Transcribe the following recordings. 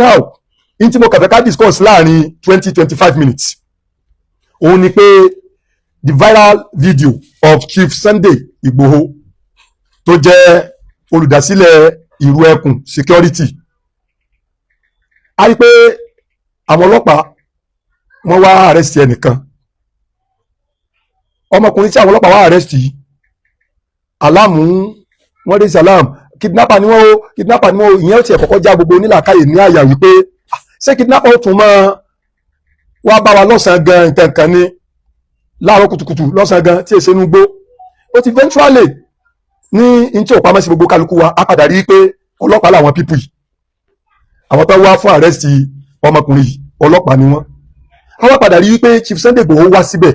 Now, in tí mo kàn fẹ́ ká discuss láàrin 20-25 minutes òun ni pé the viral video of Chief Sunday Igboho, tó jẹ́ olùdásílẹ̀ Ìrù Ẹkùn Security. A rí pé àwọn ọlọ́pàá, wọ́n wá arrest ẹnìkan. Ọmọkùnrin tí àwọn ọlọ́pàá wá arrest yìí, alarm, wọ́n raise alarm, kidnapper ni wọ́n o, kidnapper ni wọ́n o. Ìyẹn ó tiẹ̀ kọ́kọ́ já gbogbo onílàákàyè ní àyà wípé, "Ah, ṣé kidnapper ó tún mọ́ wá bá wa lọ́sàn-án gan nǹkan kan ní láàárọ̀ kùtùkùtù, lọ́sàn-án gan tí èsè inú gbó?" But eventually, ní n tí ò pamọ́ sí gbogbo kálukú wa, á padà rí i pé ọlọ́pàá làwọn people yìí. Àwọn tó wá fún arrest ọmọkùnrin yìí, ọlọ́pàá ni wọ́n. Á wá padà rí i pé Chief Sunday Igboho wá síbẹ̀.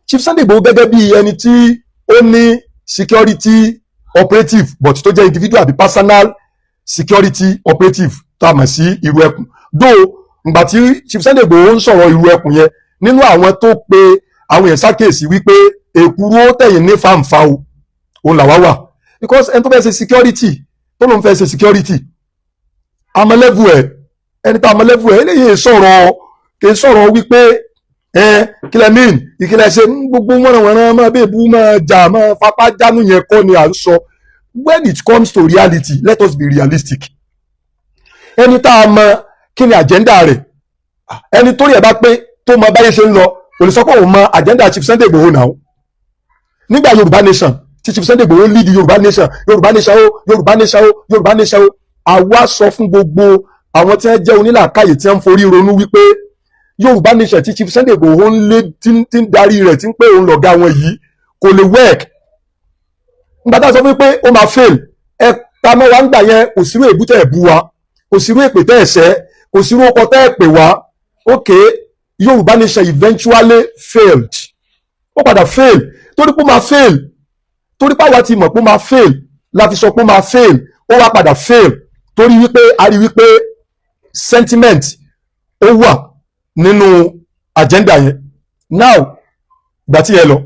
Chief Sunday Igboho, gẹ́gẹ́ bí ẹni tí ó ní security operative, but tó jẹ́ individual àbí personal security operative tá a mọ̀ sí Ìrù Ẹkùn, though ngbà tí Chief Sunday Igboho ń sọ̀rọ̀ Ìrù Ẹkùn yẹn, nínú àwọn tó pe àwọn èèyàn ṣàkíyèsí wípé èkúrú ó tẹ̀yìn ní fàǹfà o, òun làwa wà, because ẹni tó fẹ́ ṣe security, tó ló ń fẹ́ ṣe security, àmọ́ level ẹ̀, ẹni tá àmọ́ level ẹ̀, eléyìí sọ̀rọ̀, kì í sọ̀rọ̀ wípé ẹ kílẹ̀ mean ìkílẹ̀ ṣe ń gbogbo wọ́nranwọ̀nran, máa bẹ́ẹ̀ bú, máa jà, máa fapá jánu, yẹn kọ́ ni à ń sọ. When it comes to reality, let us be realistic. Ẹni tá a mọ kí ni agenda rẹ̀, ẹni tó rí ẹ̀ bá pé, tó mọ báyé ṣe ń lọ, kò lè sọ pé òun mọ agenda Chief Sunday Igboho náà. Nígbà Yorùbá Nation, tí Chief Sunday Igboho lead Yorùbá Nation, Yorùbá Nation o, Yorùbá Nation o, Yorùbá Nation o, àwa sọ fún gbogbo àwọn tí wọ́n jẹ́ onílàákàyè, tí wọ́n ń forí ronú, wípé Yorùbá Nation tí Chief Sunday Igboho ń lé, tí ń darí rẹ̀, tí ń pé òun lọ̀gá wọn yìí, kò lè work. Nígbà tá a sọ fún pé ó máa fail, ẹ tamọ́ wa ń gbà yẹn. Kò sírú èbú tẹ́ ẹ̀ bú wa, kò sírú èpè tẹ́ ẹ̀ ṣẹ́, kò sírú ọkọ̀ tẹ́ ẹ̀ pè wá. Okay, Yorùbá Nation eventually failed. Ó padà fail torí pé ó máa fail, torí pé àwa ti mọ̀ pé ó máa fail la fi sọ pé ó máa fail. Ó wá padà fail torí wípé a rí wípé sentiment ó wà nínú agenda yẹn. Now, ìgbà tí yẹn lọ,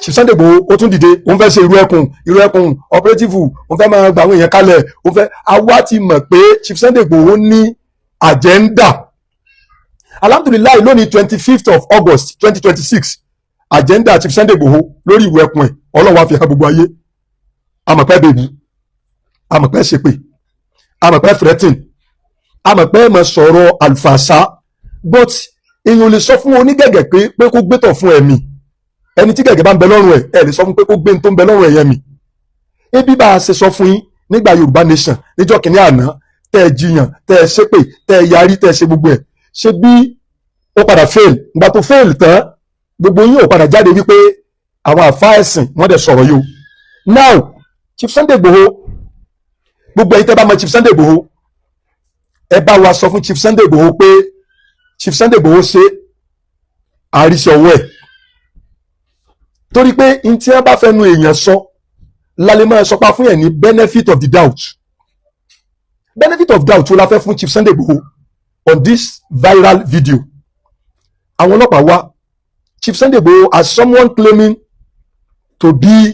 Chief Sunday Igboho ó tún dìde, òun fẹ́ ṣe Ìrù Ẹkùn, Ìrù Ẹkùn operative, òun fẹ́ máa gba àwọn èèyàn kalẹ̀, òun fẹ́. Àwa ti mọ̀ pé Chief Sunday Igboho ní agenda. Alhamdulillahi, lónìí, 25th of August 2026, agenda Chief Sunday Igboho lórí Ìrù Ẹkùn ẹ̀, Ọlọ́run wá fi hàn gbogbo ayé. Àmọ̀pẹ́ bèbú, àmọ̀pẹ́ ṣépè, àmọ̀pẹ́ threatening, àmọ̀pẹ́ mọ̀ sọ̀rọ̀ àlùfàṣà, but èèyàn lè sọ fún onígẹ̀gẹ̀ pé kó gbẹ́tọ̀ fún ẹ̀mí. Ẹni tí gẹ̀gẹ̀ bá ń bẹ lọ́rùn ẹ̀, ẹ̀ lè sọ fún pé kó gbé ní tó ń bẹ lọ́rùn ẹ̀ yẹn mi. Ebi bá a ṣe sọ fún yín nígbà Yorùbá Nation níjọ́ kìíní àná, tẹ́ ẹ jiyàn, tẹ́ ẹ ṣépè, tẹ́ ẹ yarí, tẹ́ ẹ ṣe gbogbo ẹ̀, ṣe bí ó padà fail. Ìgbà tó fail tán, gbogbo yín ò padà jáde wípé àwọn àfa ẹ̀sìn wọ́n dẹ̀ sọ̀rọ̀ yìí o. Now, Chief Sunday Igboho, gbogbo ẹ̀yin tẹ́ bá mọ Chief Sunday Igboho, ẹ bá wa sọ fún Chief Sunday Igboho pé Chief Sunday Igboho ṣe àríṣẹ ọwọ́ ẹ̀, torí pé n tí wọ́n bá fẹ́ nu èèyàn sọ lálẹ́ máa sọ pa fún yẹn ní benefit of the doubt. Benefit of doubt wo la fẹ́ fún Chief Sunday Igboho on this viral video? Àwọn ọlọ́pàá wá. Chief Sunday Igboho, as someone claiming to be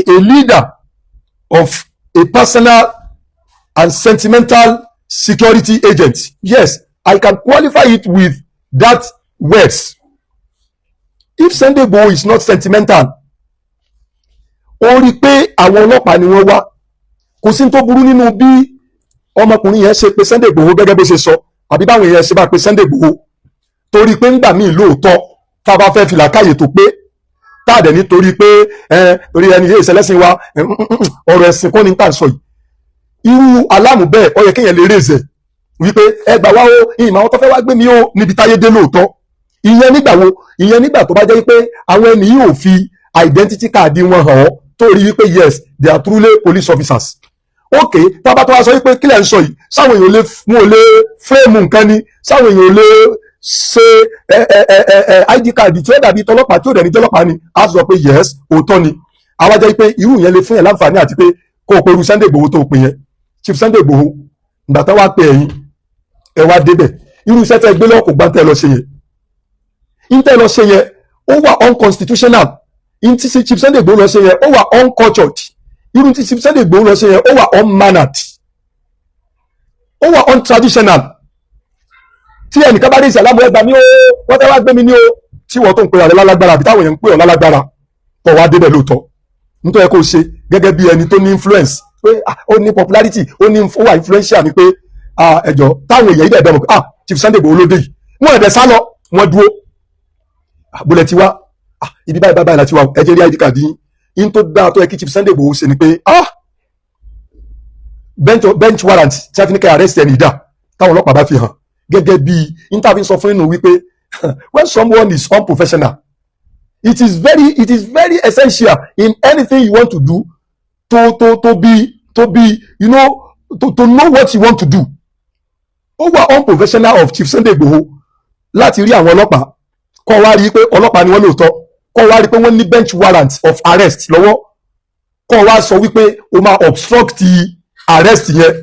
a leader of a personal and sentimental security agent, yes, I can qualify it with that words. If Sunday Igboho is not sentimental, ó rí i pé àwọn ọlọ́pàá ni wọ́n wá. Kò sí tó burú nínú bí ọmọkùnrin yẹn ṣe pé Sunday Igboho gẹ́gẹ́ bó ṣe sọ, àbí báwọn èèyàn ṣe bá pe Sunday Igboho, torí pé ńgbà míì lóòótọ́, tá a bá fẹ́ fi làákàyè tó pé, tá a dẹ̀ nítorí pé ẹ torí ẹni yéé ṣẹlẹ́sìn wa, ọ̀rọ̀ ẹ̀sìn kọ́ ni tá à ń sọ yìí. Irú alarm bẹ́ẹ̀, ó yẹ kéèyàn lè raise wípé ẹ gbà wá o, ìmọ̀ àwọn tó fẹ́ wá gbé mi o níbi táyé dé lóòótọ́. Ìyẹn nígbà wo? Ìyẹn nígbà tó bá jẹ́ wípé àwọn ẹni yìí ò fi identity card wọn hàn ọ́, tó rí wípé yes, they are truly police officers. Ok, tábà tó wá sọ wípé kílẹ̀ ń sọ yìí, sáwọn èèyàn lè wọn ò lè frame nǹkan ni, sáwọn èèyàn lè ṣe ẹ ẹ ẹ ẹ ID card tí ó dàbí tọlọ́pàá, tí ó dẹ̀ ní tọlọ́pàá ni, a sọ pé yes, òótọ́ ni. Àwa jẹ́ pé irú yẹn lè fún yẹn láǹfààní àti pé kó o pe irú Sunday Igboho tó o pè yẹn. Chief Sunday Igboho, ìgbà tán wá pè ẹ̀yin, ẹ wá débẹ̀, irú iṣẹ́ tẹ́ gbé lọ́wọ́ kò gbá tẹ́ lọ ṣe yẹn. Ń tẹ́ lọ ṣe yẹn, ó wà unconstitutional. Ń tí Chief Sunday Igboho lọ ṣe yẹn, ó wà uncultured. Irú tí Chief Sunday Igboho lọ ṣe yẹn, ó wà unmannered. Ó wà untraditional. Tí ẹnìkan bá dé ìsàlámù, ẹgbàá mi ó, wọ́n fẹ́ wá gbé mi ní o, tí wọ́n tó ń pera rẹ lálágbára àbí táwọn èèyàn ń pè ọ́ lálágbára, kọ́ wá débẹ̀ lóòótọ́, nítorí kó ṣe gẹ́gẹ́ bí ẹni tó ní influence pé, ah, ó ní popularity, ó wà influential ni pé, ah, ẹjọ́ táwọn èèyàn yìí dẹ̀ bẹ̀ mọ̀ pé, ah, Chief Sunday Igboho ló dé yìí, wọ́n ẹ̀dẹ̀ sá lọ, wọ́n dúró. Àbúlẹ̀ tiwa, ah, ibi báyìí báyìí láti wá, ẹ jẹ́ rí ID card yín. Yín tó dáa tó yẹ kí Chief Sunday Igboho ṣe ni pé, ah, bench warrant tí a fi ní kẹ́ arrest ẹni ìdá táwọn ọlọ́pàá bá fi hàn, gẹ́gẹ́ bí interview sọ fún inú wípé when someone is unprofessional, it is very essential in anything you want to do to be to know what you want to do. Ó wà unprofessional of Chief Sunday Igboho láti rí àwọn ọlọ́pàá, kọ́ wá rí i pé ọlọ́pàá ni wọ́n lóòótọ́, kọ́ wá rí i pé wọ́n ní bench warrant of arrest lọ́wọ́, kọ́ wá sọ wípé o máa obstruct arrest yẹn.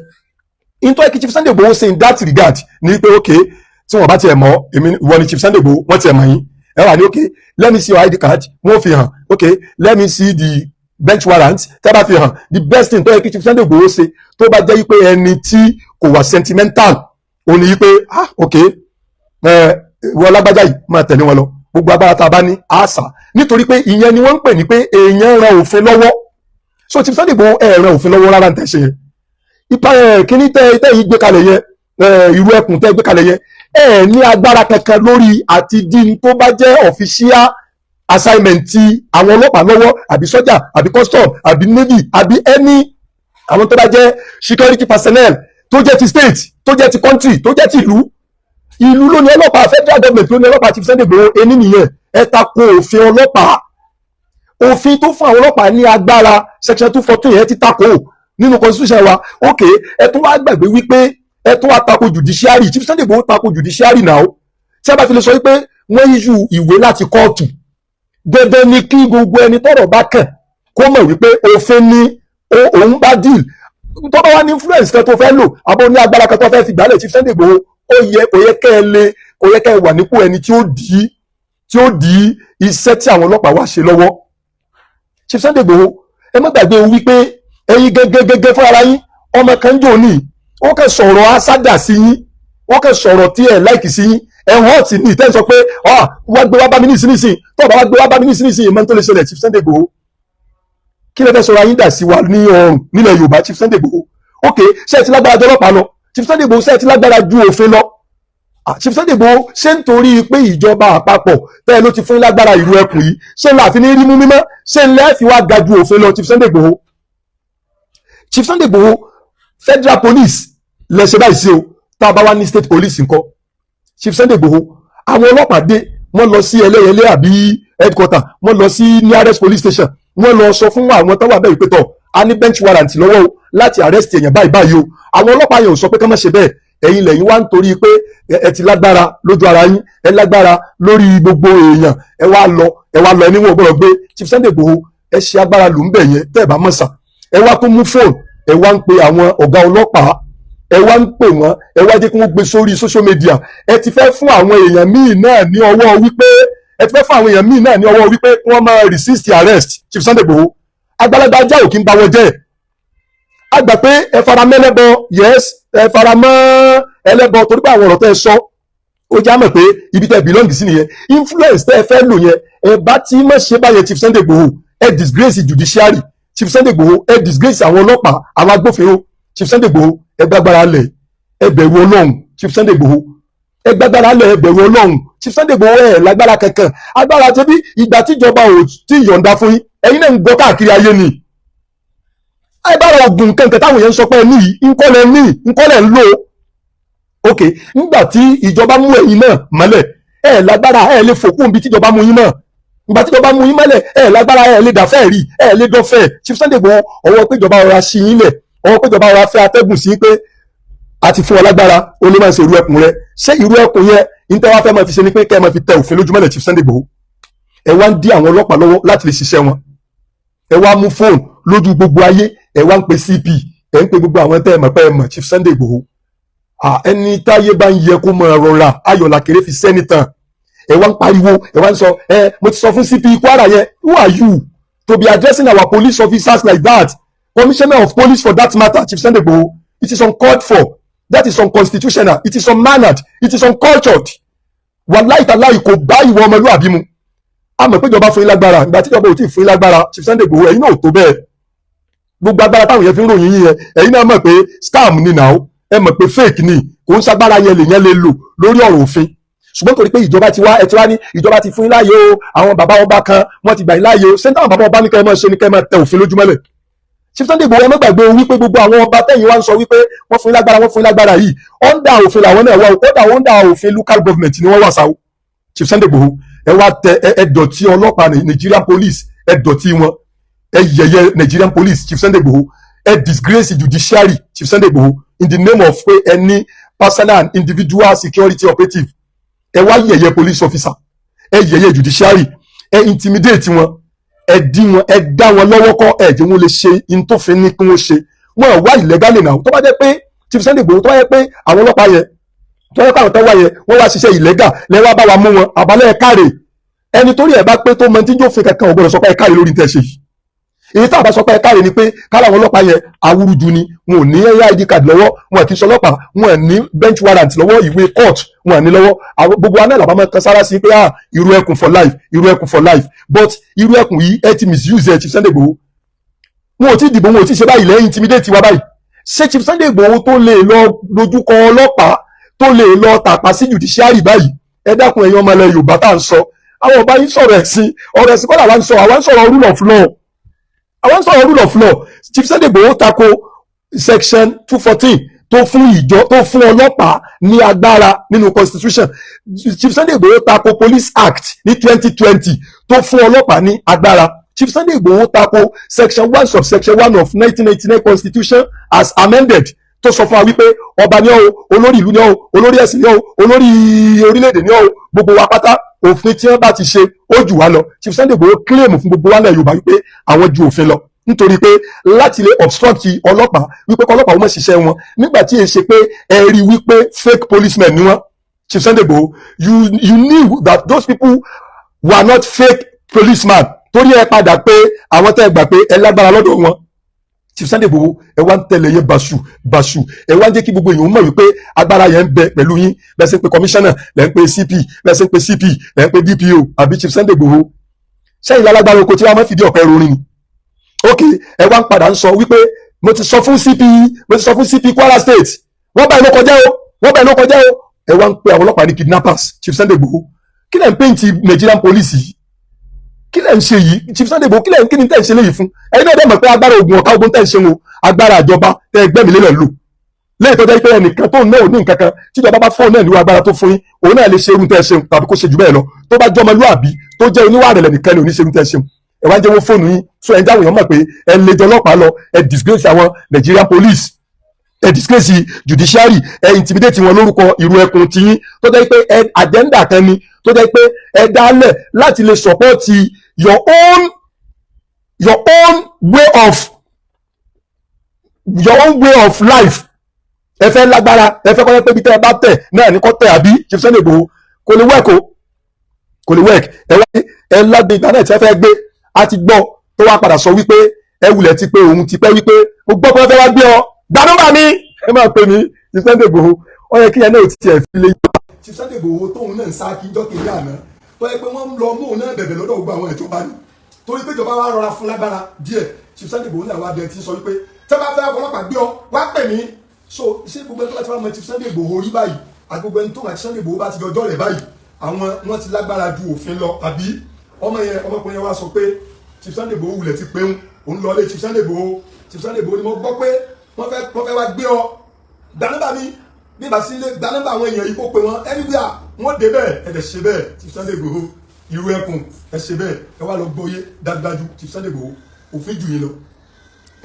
Nítorí kí Chief Sunday Igboho ṣe in that regard ni pé, okay, tí wọ́n bá tiẹ̀ mọ̀ èmi, ìwọ ni Chief Sunday Igboho, wọ́n tiẹ̀ mọ̀ yín, ẹ wà ní, "Okay, let me see your ID card." Wọ́n fi hàn. "Okay, let me see the bench warrant." Tẹ́ bá fi hàn, the best thing tó yẹ kí Chief Sunday Igboho ṣe, tó bá jẹ́ wípé ẹni tí kò wà sentimental, ó ní wípé, ah, okay, ẹ ìwọ lágbájá yìí, máa tẹ̀lé wọn lọ, gbogbo agbára tá a bá ní àṣà, nítorí pé ìyẹn ni wọ́n ń pè ní pé èèyàn ran òfin lọ́wọ́. So Chief Sunday Igboho, ẹ̀ ran òfin lọ́wọ́ rárá ń tẹ̀ ṣe yẹn. Ipa ẹ̀ kíní tẹ́ yìí gbé kalẹ̀ yẹn, irú ẹkùn tẹ́ gbé kalẹ̀ yẹn, ẹ̀ ní agbára kankan lórí àti dín tó bá jẹ́ official assignment ti àwọn ọlọ́pàá lọ́wọ́, àbí sọ́jà, àbí custom, àbí navy, àbí any àwọn tó bá jẹ́ security personnel tó jẹ́ ti state, tó jẹ́ ti country, tó jẹ́ ti ìlú. Ìlú ló ní ọlọ́pàá, federal government ló ní ọlọ́pàá. Chief Sunday Igboho, ení nìyẹn, ẹ tako òfin ọlọ́pàá, òfin tó fún àwọn ọlọ́pàá ní agbára, section 214 yẹn ti tako nínú constitution wa. Ok, ẹ tún wá gbàgbé wípé ẹ tún wá tako judiciary. Chief Sunday Igboho tako judiciary náà. Tí a bá fi lè sọ wípé wọ́n issue ìwé láti kóòtù, dandan ni kí gbogbo ẹni tọ́rọ̀ bá kàn kó mọ̀ wípé òfin ni òun bá deal. Tó bá wá ní influence kan tó fẹ́ lò, àbó ní agbára kan tó fẹ́ fi gbálẹ̀, Chief Sunday Igboho, ó yẹ kò yẹ kẹ́ ẹ lè kò yẹ kẹ́ ẹ wà nípò ẹni tí ó dí iṣẹ́ tí àwọn ọlọ́pàá wá ṣe lọ́wọ́. Chief Sunday Igboho, ẹ má gbàgbé wípé ẹ̀yin gẹ́gẹ́gẹ́gẹ́ fún ara yín, ọmọ kan jò ní ó kàn sọ̀rọ̀ asádà sí yín, ó kàn sọ̀rọ̀ tí ẹ̀ like sí yín, ẹ̀ hàn tì ní ìtẹ́ sọ pé wá gbé wá bá mi ní ìsinísìn, tó bá wá gbé wá bá mi ní ìsinísìn, ìmọ̀ tó lè ṣẹlẹ̀. Chief Sunday Igboho, kí lẹ fẹ́ sọ̀rọ̀ ayín dà sí wa ní ọrùn nílẹ̀ Yorùbá? Chief Sunday Igboho, ok, ṣé ẹ ti lágbára ju ọlọ́pàá lọ? Chief Sunday Igboho, ṣé ẹ ti lágbára ju òfin lọ? Chief Sunday Igboho, ṣé nítorí pé ìjọba àpapọ̀ tẹ́ ẹ ló ti fún lágbára ìlú ẹkùn yìí, ṣé ńlá fi ní rí mú mímọ́, ṣé ńlá fi wá ga ju òfin lọ? Chief Sunday Igboho, Chief Sunday Igboho, federal police lẹ ṣe báyìí sí o, tá a bá wá ní state police ńkọ́? Chief Sunday Igboho, àwọn ọlọ́pàá dé, wọ́n lọ sí Ẹlẹ́yẹlé àbí headquarter, wọ́n lọ sí nearest police station, wọ́n lọ sọ fún àwọn tó wà bẹ́ẹ̀ pé, tọ̀, a ní bench warrant lọ́wọ́ o láti arrest èèyàn báyìí báyìí o. Àwọn ọlọ́pàá yẹn ò sọ pé ká má ṣe bẹ́ẹ̀. Ẹ̀yin lẹ́yìn wá ń torí pé ẹ ti lágbára lójú ara yín, ẹ lágbára lórí gbogbo èèyàn, ẹ wá lọ, ẹ wá lọ, ẹni wọn ò gbọ́dọ̀ gbé Chief Sunday Igboho. Ẹ ṣe agbára lù ń bẹ̀ yẹn tẹ́ ẹ bá mọ̀ sà. Ẹ wá tún mú fóònù, ẹ wá ń pe àwọn ọ̀gá ọlọ́pàá, ẹ wá ń pè wọ́n, ẹ wá jẹ́ kí wọ́n gbé sórí social media. Ẹ ti fẹ́ fún àwọn èèyàn míì náà ní ọwọ́ wípé ẹ ti fẹ́ fún àwọn èèyàn míì náà ní ọwọ́ wípé kí wọ́n máa resist arrest. Chief Sunday Igboho, àgbàlagbà ajá ò kí ń bá wọn jẹ́. A gbà pé ẹ fara mẹ́lẹ́bọ, yes, ẹ fara mọ́ ẹlẹ́bọ, torí pé àwọn ọ̀rọ̀ tẹ́ ẹ sọ, ó já mọ̀ pé ibi tẹ́ belong sí nìyẹn. Influence tẹ́ ẹ fẹ́ lò yẹn, ẹ bá tí mọ̀ ṣe báyẹn. Chief Sunday Igboho, ẹ disgrace judiciary. Chief Sunday Igboho, ẹ disgrace àwọn ọlọ́pàá, àwọn agbófinró. Chief Sunday Igboho, ẹ gbàgbára lẹ̀, ẹ bẹ̀rù Ọlọ́run. Chief Sunday Igboho, ẹ gbàgbára lẹ̀, ẹ bẹ̀rù Ọlọ́run. Chief Sunday Igboho, ẹ lágbára kankan. Agbára tẹbí ìgbà tíjọba ò tí yọ̀ǹda fún yín, ẹ̀yin náà ń gbọ́ káàkiri ayé ni. Agbára ogun kankan táwọn èèyàn ń sọ pé ẹ ní yìí, ńkọ́lẹ̀ ní ńkọ́lẹ̀ ń lò. Ok, nígbà tí ìjọba mú ẹ̀yin náà mọ́lẹ̀, ẹ lágbára, ẹ lè fòkún bí tíjọba mú yín mọ́. Ìgbà tíjọba mú yín mọ́lẹ̀, ẹ lágbára, ẹ lè dàfẹ́ rí, ẹ lè dọ́fẹ́. Chief Sunday Igboho, ọwọ́ péjọba ọ̀rọ̀ sí yín lẹ̀, ọwọ́ péjọba ọ̀rọ̀ fẹ́ atẹ́gùn sí pé a ti fún ọ lágbára, ó lè máa ṣe irú ẹkùn rẹ. Ṣé irú ẹkùn yẹn ní tẹ́ wá fẹ́ máa fi ṣe ni pé kẹ́ ẹ máa fi tẹ òfin lójúmọ́lẹ̀? Chief Sunday Igboho, ẹ wá ń dí àwọn ọlọ́pàá lọ́wọ́ láti lè ṣiṣẹ́ wọn. Ẹ wá mú fóònù lójú gbogbo ayé, ẹ wá ń pe CP, ẹ ń pe gbogbo àwọn tẹ́ ẹ mọ̀ pé ẹ mọ̀. Chief Sunday Igboho, ẹni táyé bá ń yẹ kó máa rọra, ayọ̀lá kéré fi sẹ́ni tán. Ẹ wá ń pariwo, ẹ wá ń sọ, ẹ mo ti sọ fún CP Kwara yẹn. Who are you to be addressing our police officers like that, commissioner of police for that matter? Chief Sunday Igboho, it is uncalled for. That is unconstitutional, it is unmannered, it is uncultured. Wàláì tàláì, kò bá ìwọ ọmọlúwàbí mu. A mọ̀ pé ìjọba fún yín lágbára. Ìgbà tí ìjọba ò tí ì fún yín lágbára, Chief Sunday Igboho, ẹ̀yin náà ò tó bẹ́ẹ̀. Gbogbo agbára táwọn yẹn fi ń ròyìn yín yẹn, ẹ̀yin náà mọ̀ pé scam ni now. Ẹ mọ̀ pé fake ni, kò ń ṣagbára yẹn lè yẹn lè lò lórí ọ̀rọ̀ òfin. Ṣùgbọ́n torí pé ìjọba ti wá, ẹ ti wá ní ìjọba ti fún yín láàyè o, àwọn bàbá ọba kan wọ́n ti gbà yín láàyè o. Ṣé táwọn bàbá ọba ní kẹ́ ẹ máa ṣe ní kẹ́ ẹ máa tẹ òfin lójúmọ́lẹ̀? Chief Sunday Igboho, ẹ má gbàgbé wípé gbogbo àwọn ọba tẹ̀yìn wá ń sọ wípé wọ́n fún yín lágbára, wọ́n fún yín lágbára yìí, under òfin làwọn náà wà o. Kódà under òfin local government ni wọ́n wà sáwó. Chief Sunday Igboho, ẹ wá tẹ ẹ dọ̀tí ọlọ́pàá Nigerian police, ẹ dọ̀tí wọn, ẹ yẹ̀yẹ́ Nigerian police. Chief Sunday Igboho, ẹ disgrace judiciary. Chief Sunday Igboho, in the name of pé ẹ ní personal and individual security operative, ẹ wá yẹ̀yẹ́ police officer, ẹ yẹ̀yẹ́ judiciary, ẹ intimidate wọn, ẹ dí wọn, ẹ dá wọn lọ́wọ́ kọ́, ẹ jẹ́ wọn lè ṣe in tó fi ní kí wọ́n ṣe. Wọn wá illegally náà. Tó bá jẹ́ pé, Chief Sunday Igboho, tó bá jẹ́ pé àwọn ọlọ́pàá yẹn, tó yẹ káwọn tó wá yẹn, wọ́n wá ṣiṣẹ́ illegal lẹ́wọ́ bá wa mú wọn àbálẹ̀, ẹ káre. Ẹni torí ẹ̀ bá pé tó mọ tí yóò fi kankan ò gbọ́dọ̀ sọ pé ẹ káre lórí tẹ́ ṣe yìí. Èyí tá a bá sọ pé ẹ káre ni pé kálá àwọn ọlọ́pàá yẹn awúrúju ni, wọn ò ní ID card lọ́wọ́, wọn kì í ṣe ọlọ́pàá, wọn ò ní bench warrant lọ́wọ́, ìwé court wọn ò ní lọ́wọ́. Gbogbo wa náà làbá máa kan sára sí pé, ah, irú ẹkùn for life, irú ẹkùn for life. But irú ẹkùn yìí, ẹ ti misuse ẹ. Chief Sunday Igboho, wọn ò tí dìbò, wọn ò tí ṣe báyìí lẹ́yìn intimidate wa báyìí. Ṣé Chief Sunday Igboho tó lè lọ dojúkọ ọlọ́pàá, tó lè lọ tàpá sí judiciary báyìí? Ẹ dákun, ẹ̀yin ọmọ ilẹ̀ Yorùbá tá à ń sọ, àwọn ọba yìí sọ̀rọ̀ ẹ̀sìn, ọ̀rọ̀ ẹ̀sìn kọ́ làwa ń sọ. Àwa ń sọ̀rọ̀ rule of law, àwọn ń sọ̀rọ̀ rule of law. Chief Sunday Igboho tako section 214 tó fún ìjọ, tó fún ọlọ́pàá ní agbára nínú constitution. Chief Sunday Igboho tako Police Act ní 2020 tó fún ọlọ́pàá ní agbára. Chief Sunday Igboho tako section 1 subsection 1 of 1999 constitution as amended tó sọ fún wa wípé ọba ní ọ́ o, olórí ìlú ní ọ́ o, olórí ẹ̀sìn ní ọ́ o, olórí orílẹ̀-èdè ní ọ́ o, gbogbo wa pátá, òfin tí wọ́n bá ti ṣe ó jù wá lọ. Chief Sunday Igboho claim fún gbogbo wa náà Yorùbá wípé àwọn ju òfin lọ, nítorí pé láti lè obstruct ọlọ́pàá, wípé kọ́lọ́pàá wọ́n ṣiṣẹ́ wọn nígbà tí èyí ṣe pé ẹ rí wípé fake policemen ni wọ́n. Chief Sunday Igboho, you knew that those people were not fake policemen, torí ẹ padà pé àwọn tẹ́ ẹ gbà pé ẹ lágbára lọ́dọ̀ wọn. Chief Sunday Igboho, ẹ wá ń tẹ̀lé yẹn bàṣù bàṣù, ẹ wá ń jẹ́ kí gbogbo èèyàn mọ̀ wípé agbára yẹn ń bẹ pẹ̀lú yín. Bẹ́ẹ̀ ṣe pé commissioner lẹ́ ń pe CP, bẹ́ẹ̀ ṣe pé CP lẹ́ ń pe DPO, àbí Chief Sunday Igboho, sẹ́yìn lálágbára oko tí wọ́n máa fìdí ọ̀pẹ rorin ni? Ok, ẹ wá ń padà ń sọ wípé mo ti sọ fún CP, mo ti sọ fún CP Kwara State, wọ́n báyìí ló kọjá o, wọ́n báyìí ló kọjá o. Ẹ wá ń pe àwọn ọlọ́pàá ní kidnappers. Chief Sunday Igboho, kí lẹ̀ ń paint Nigerian police yìí? Kí lẹ̀ ń ṣe yìí, Chief Sunday Igboho? Kí lẹ̀ ń, kí ni tẹ́ ń ṣe léyìí fún? Ẹ̀yin náà dẹ̀ mọ̀ pé agbára ogun ọ̀ká ogun tẹ́ ń ṣe wọn, agbára àjọba tẹ́ gbẹ́mìí lélẹ̀ lò lẹ́yìn tó jẹ́ pé ẹnìkan tó náà ò ní nǹkan kan, tíjọba bá fún náà ní agbára tó fún yín, òun náà lè ṣe irun tẹ́ ẹ ṣeun tàbí kó ṣe jù bẹ́ẹ̀ lọ. Tó bá jọmọlúàbí, tó jẹ́ oníwà rẹ̀lẹ̀ nìkan ni ò ní ṣe irun tẹ́ ẹ ṣeun. Ẹ wá ń jẹ́wọ́ fóònù yín, so ẹ ń jáwé yẹn mọ̀ pé ẹ lè jọ ọlọ́pàá lọ. Ẹ disgrace àwọn Nigerian police, ẹ disgrace judiciary, ẹ intimidate wọn lórúkọ ìrù ẹkùn tiyín, tó jẹ́ pé ẹ agenda kan ni, tó jẹ́ pé ẹ dálẹ̀ láti lè support your own way of life. Ẹ fẹ́ lágbára, ẹ fẹ́ kọ́ pé ibi tẹ́ ẹ bá tẹ̀ náà ní kọ́ tẹ̀, àbí, Chief Sunday Igboho? Kò lè work o, kò lè work. Ẹ wá ẹ lágbè ìgbà náà tí ẹ fẹ́ gbé, a ti gbọ́ tó wá padà sọ wípé ẹ wulẹ̀ ti pé òun ti pẹ́ wípé mo gbọ́ pé wọ́n fẹ́ wá gbé ọ, gba nọ́mbà mi, ẹ máa pè mí. Chief Sunday Igboho, ó yẹ kí ẹ náà tiẹ̀ fi lè. Chief Sunday Igboho tóun náà ń sá kí njọ́ kejì àná, tó yẹ pé wọ́n ń lọ mú òun náà bẹ̀bẹ̀ lọ́dọ̀ gbogbo àwọn ìjọba ni, torí pé ìjọba wa rọra fún lágbára díẹ̀. Chief Sunday Igboho náà wá dẹ tí ń sọ wípé tẹ́ bá fẹ́ ọlọ́pàá gbé ọ, wá pè mí. So ṣé gbogbo ẹni tó bá ti wá mọ Chief Sunday Igboho rí báyìí, àti gbogbo ẹni tó àti Sunday Igboho bá ti jọjọ́ rẹ̀ báyìí, àwọn wọn ti lágbára ju òfin lọ, àbí? Ọmọ yẹn, ọmọkùnrin yẹn wá sọ pé Chief Sunday Igboho wulẹ̀ ti pé òun lọ lé Chief Sunday Igboho. Chief Sunday Igboho ni mo gbọ́ pé wọ́n fẹ́ wá gbé ọ, gba nọ́mbà mi, bí ìbá sí ilé, gba nọ́mbà àwọn èèyàn yìí kó pe wọn anywhere, wọ́n dé bẹ́ẹ̀. Ẹ dẹ̀ ṣe bẹ́ẹ̀, Chief Sunday Igboho, irú ẹkùn, ẹ ṣe bẹ́ẹ̀. Ẹ wá lọ gbọ́yé dájúdájú, Chief Sunday Igboho, òfin jù yín lọ.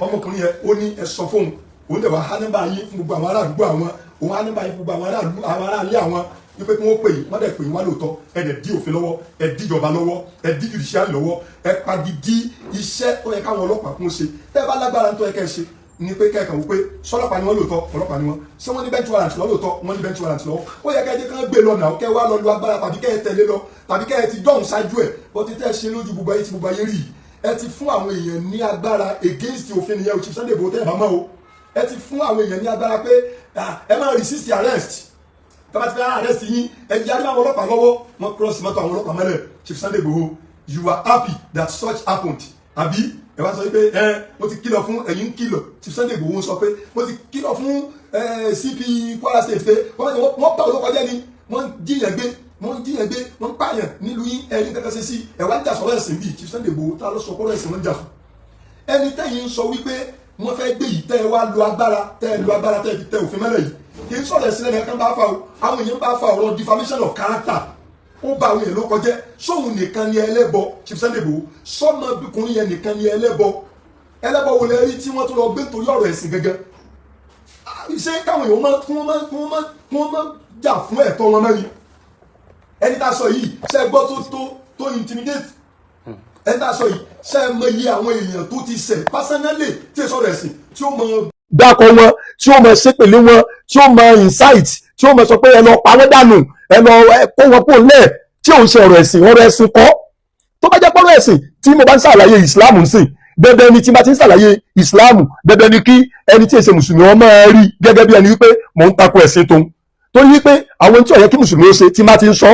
Ọmọkùnrin yẹn, ó ní ẹ sọ fóun, òun dẹ̀ wá há nọ́mbà yín fún gbogbo àwọn ará àdúgbò àwọn, òun há nọ́mbà yín fún gbogbo àwọn ará àdúgbò, àwọn ará ilé àwọn, wípé kí wọ́n pè yín. Wọ́n dẹ̀ pè yín wá lóòótọ́. Ẹ dẹ̀ dí òfin lọ́wọ́, ẹ dí ìjọba lọ́wọ́, ẹ dí judiciary lọ́wọ́, ẹ pagidí iṣẹ́ tó yẹ káwọn ọlọ́pàá kún ṣe. Tẹ́ ẹ bá lágbára tó yẹ kẹ́ ẹ ṣe ni pé kẹ́ẹ̀kan wò pé sọlọ́pàá ni wọ́n lóòótọ́, ọlọ́pàá ni wọ́n. Ṣé wọ́n ní bench warrant lọ́wọ́? Lóòótọ́, wọ́n ní bench warrant lọ́wọ́. Ó yẹ kẹ́ ẹ jẹ́ kán gbé lọ náà, kẹ́ ẹ wá lọ lu agbára, tàbí kẹ́ ẹ tẹ̀lé lọ, tàbí kẹ́ ẹ ti dọ̀hún ṣáájú ẹ̀. Bó ti tẹ́ ẹ ṣe lójú gbogbo ayé tí gbogbo ayé rí yìí, ẹ ti fún àwọn èèyàn ní agbára against òfin nìyẹn o. Chief Sunday Igboho, tẹ́ ẹ bá mọ̀ o, Ẹ ti fún àwọn èèyàn ní agbára pé ẹ máa resist arrest. Tọ́ba ti fẹ́ arrest yín, ẹ yarí àwọn ọlọ́pàá lọ́wọ́. Wọ́n cross mọ́tò àwọn ọlọ́pàá mọ́lẹ̀. Chief Sunday Igboho, you are happy that such happened, àbí? Ẹ wá sọ pé ẹ mo ti kìlọ̀ fún ẹ̀yin, kìlọ̀. Chief Sunday Igboho sọ pé mo ti kìlọ̀ fún CP Kwara State pé wọ́n bá olóko jẹ́ ni, wọ́n jíyàn gbé, wọ́n jíyàn gbé, wọ́n pààyàn nílùú yín. Ẹ̀rí kankan ṣe sí ẹ̀ wá ń jà sọ̀rọ̀ ẹ̀sìn bíi. Chief Sunday Igboho, tá ló sọ kọ́rọ̀ ẹ̀sìn wọ́n ń jà fún? Ẹni tẹ́yìn ń sọ wípé wọ́n fẹ́ gbé yìí, tẹ́ ẹ wá lo agbára, tẹ́ ẹ lo agbára, tẹ́ ẹ fi tẹ òfin mọ́lẹ̀ yìí, kì í sọ̀rọ̀ ẹ̀sìn lẹ́nu ẹ̀kan bá fa o. Àwọn èèyàn bá fa ọ̀rọ̀ defamation of character. Ó ba àwọn èèyàn ló kọjẹ́. Sóhun nìkan ni ẹlẹ́bọ, Chief Sunday Igboho? Sọmọbìkùnrin yẹn nìkan ni ẹlẹ́bọ? Ẹlẹ́bọ wo lẹ rí tí wọ́n tún lọ gbé nítorí ọ̀rọ̀ ẹ̀sìn gangan? Ṣé káwọn èèyàn máa kí wọ́n máa jà fún ẹ̀tọ́ wọn mẹ́rin? Ẹni tá a sọ yìí, ṣe gbọ́ tó intimidate ẹni tá a sọ yìí? Ṣe mọ iye àwọn èèyàn tó ti ṣẹ̀ personally tí èso rẹ̀ sìn, tí ó mọ dákọ̀ wọn, tí ó mọ ṣépèlé wọn, tí ó mọ incite, tí ó mọ sọ pé ẹ lọ pa wọ́n dànù, ẹ lọ kó wọn kó lẹ̀, tí òun ṣe ọ̀rọ̀ ẹ̀sìn? Ọ̀rọ̀ ẹ̀sìn kọ́. Tó bá jẹ́ pọ́rọ̀ ẹ̀sìn, tí mo bá ń ṣàlàyé ìsìláàmù ń sìn, dandan ni, tí bá ti ń ṣàlàyé ìsìláàmù, dandan ni kí ẹni tí èsè mùsùlùmí wọn máa rí gẹ́gẹ́ bí ẹni wípé mò ń takò ẹ̀sìn tóun, torí wípé àwọn tí ó yẹ kí mùsùlùmí ó ṣe tí má ti ń sọ,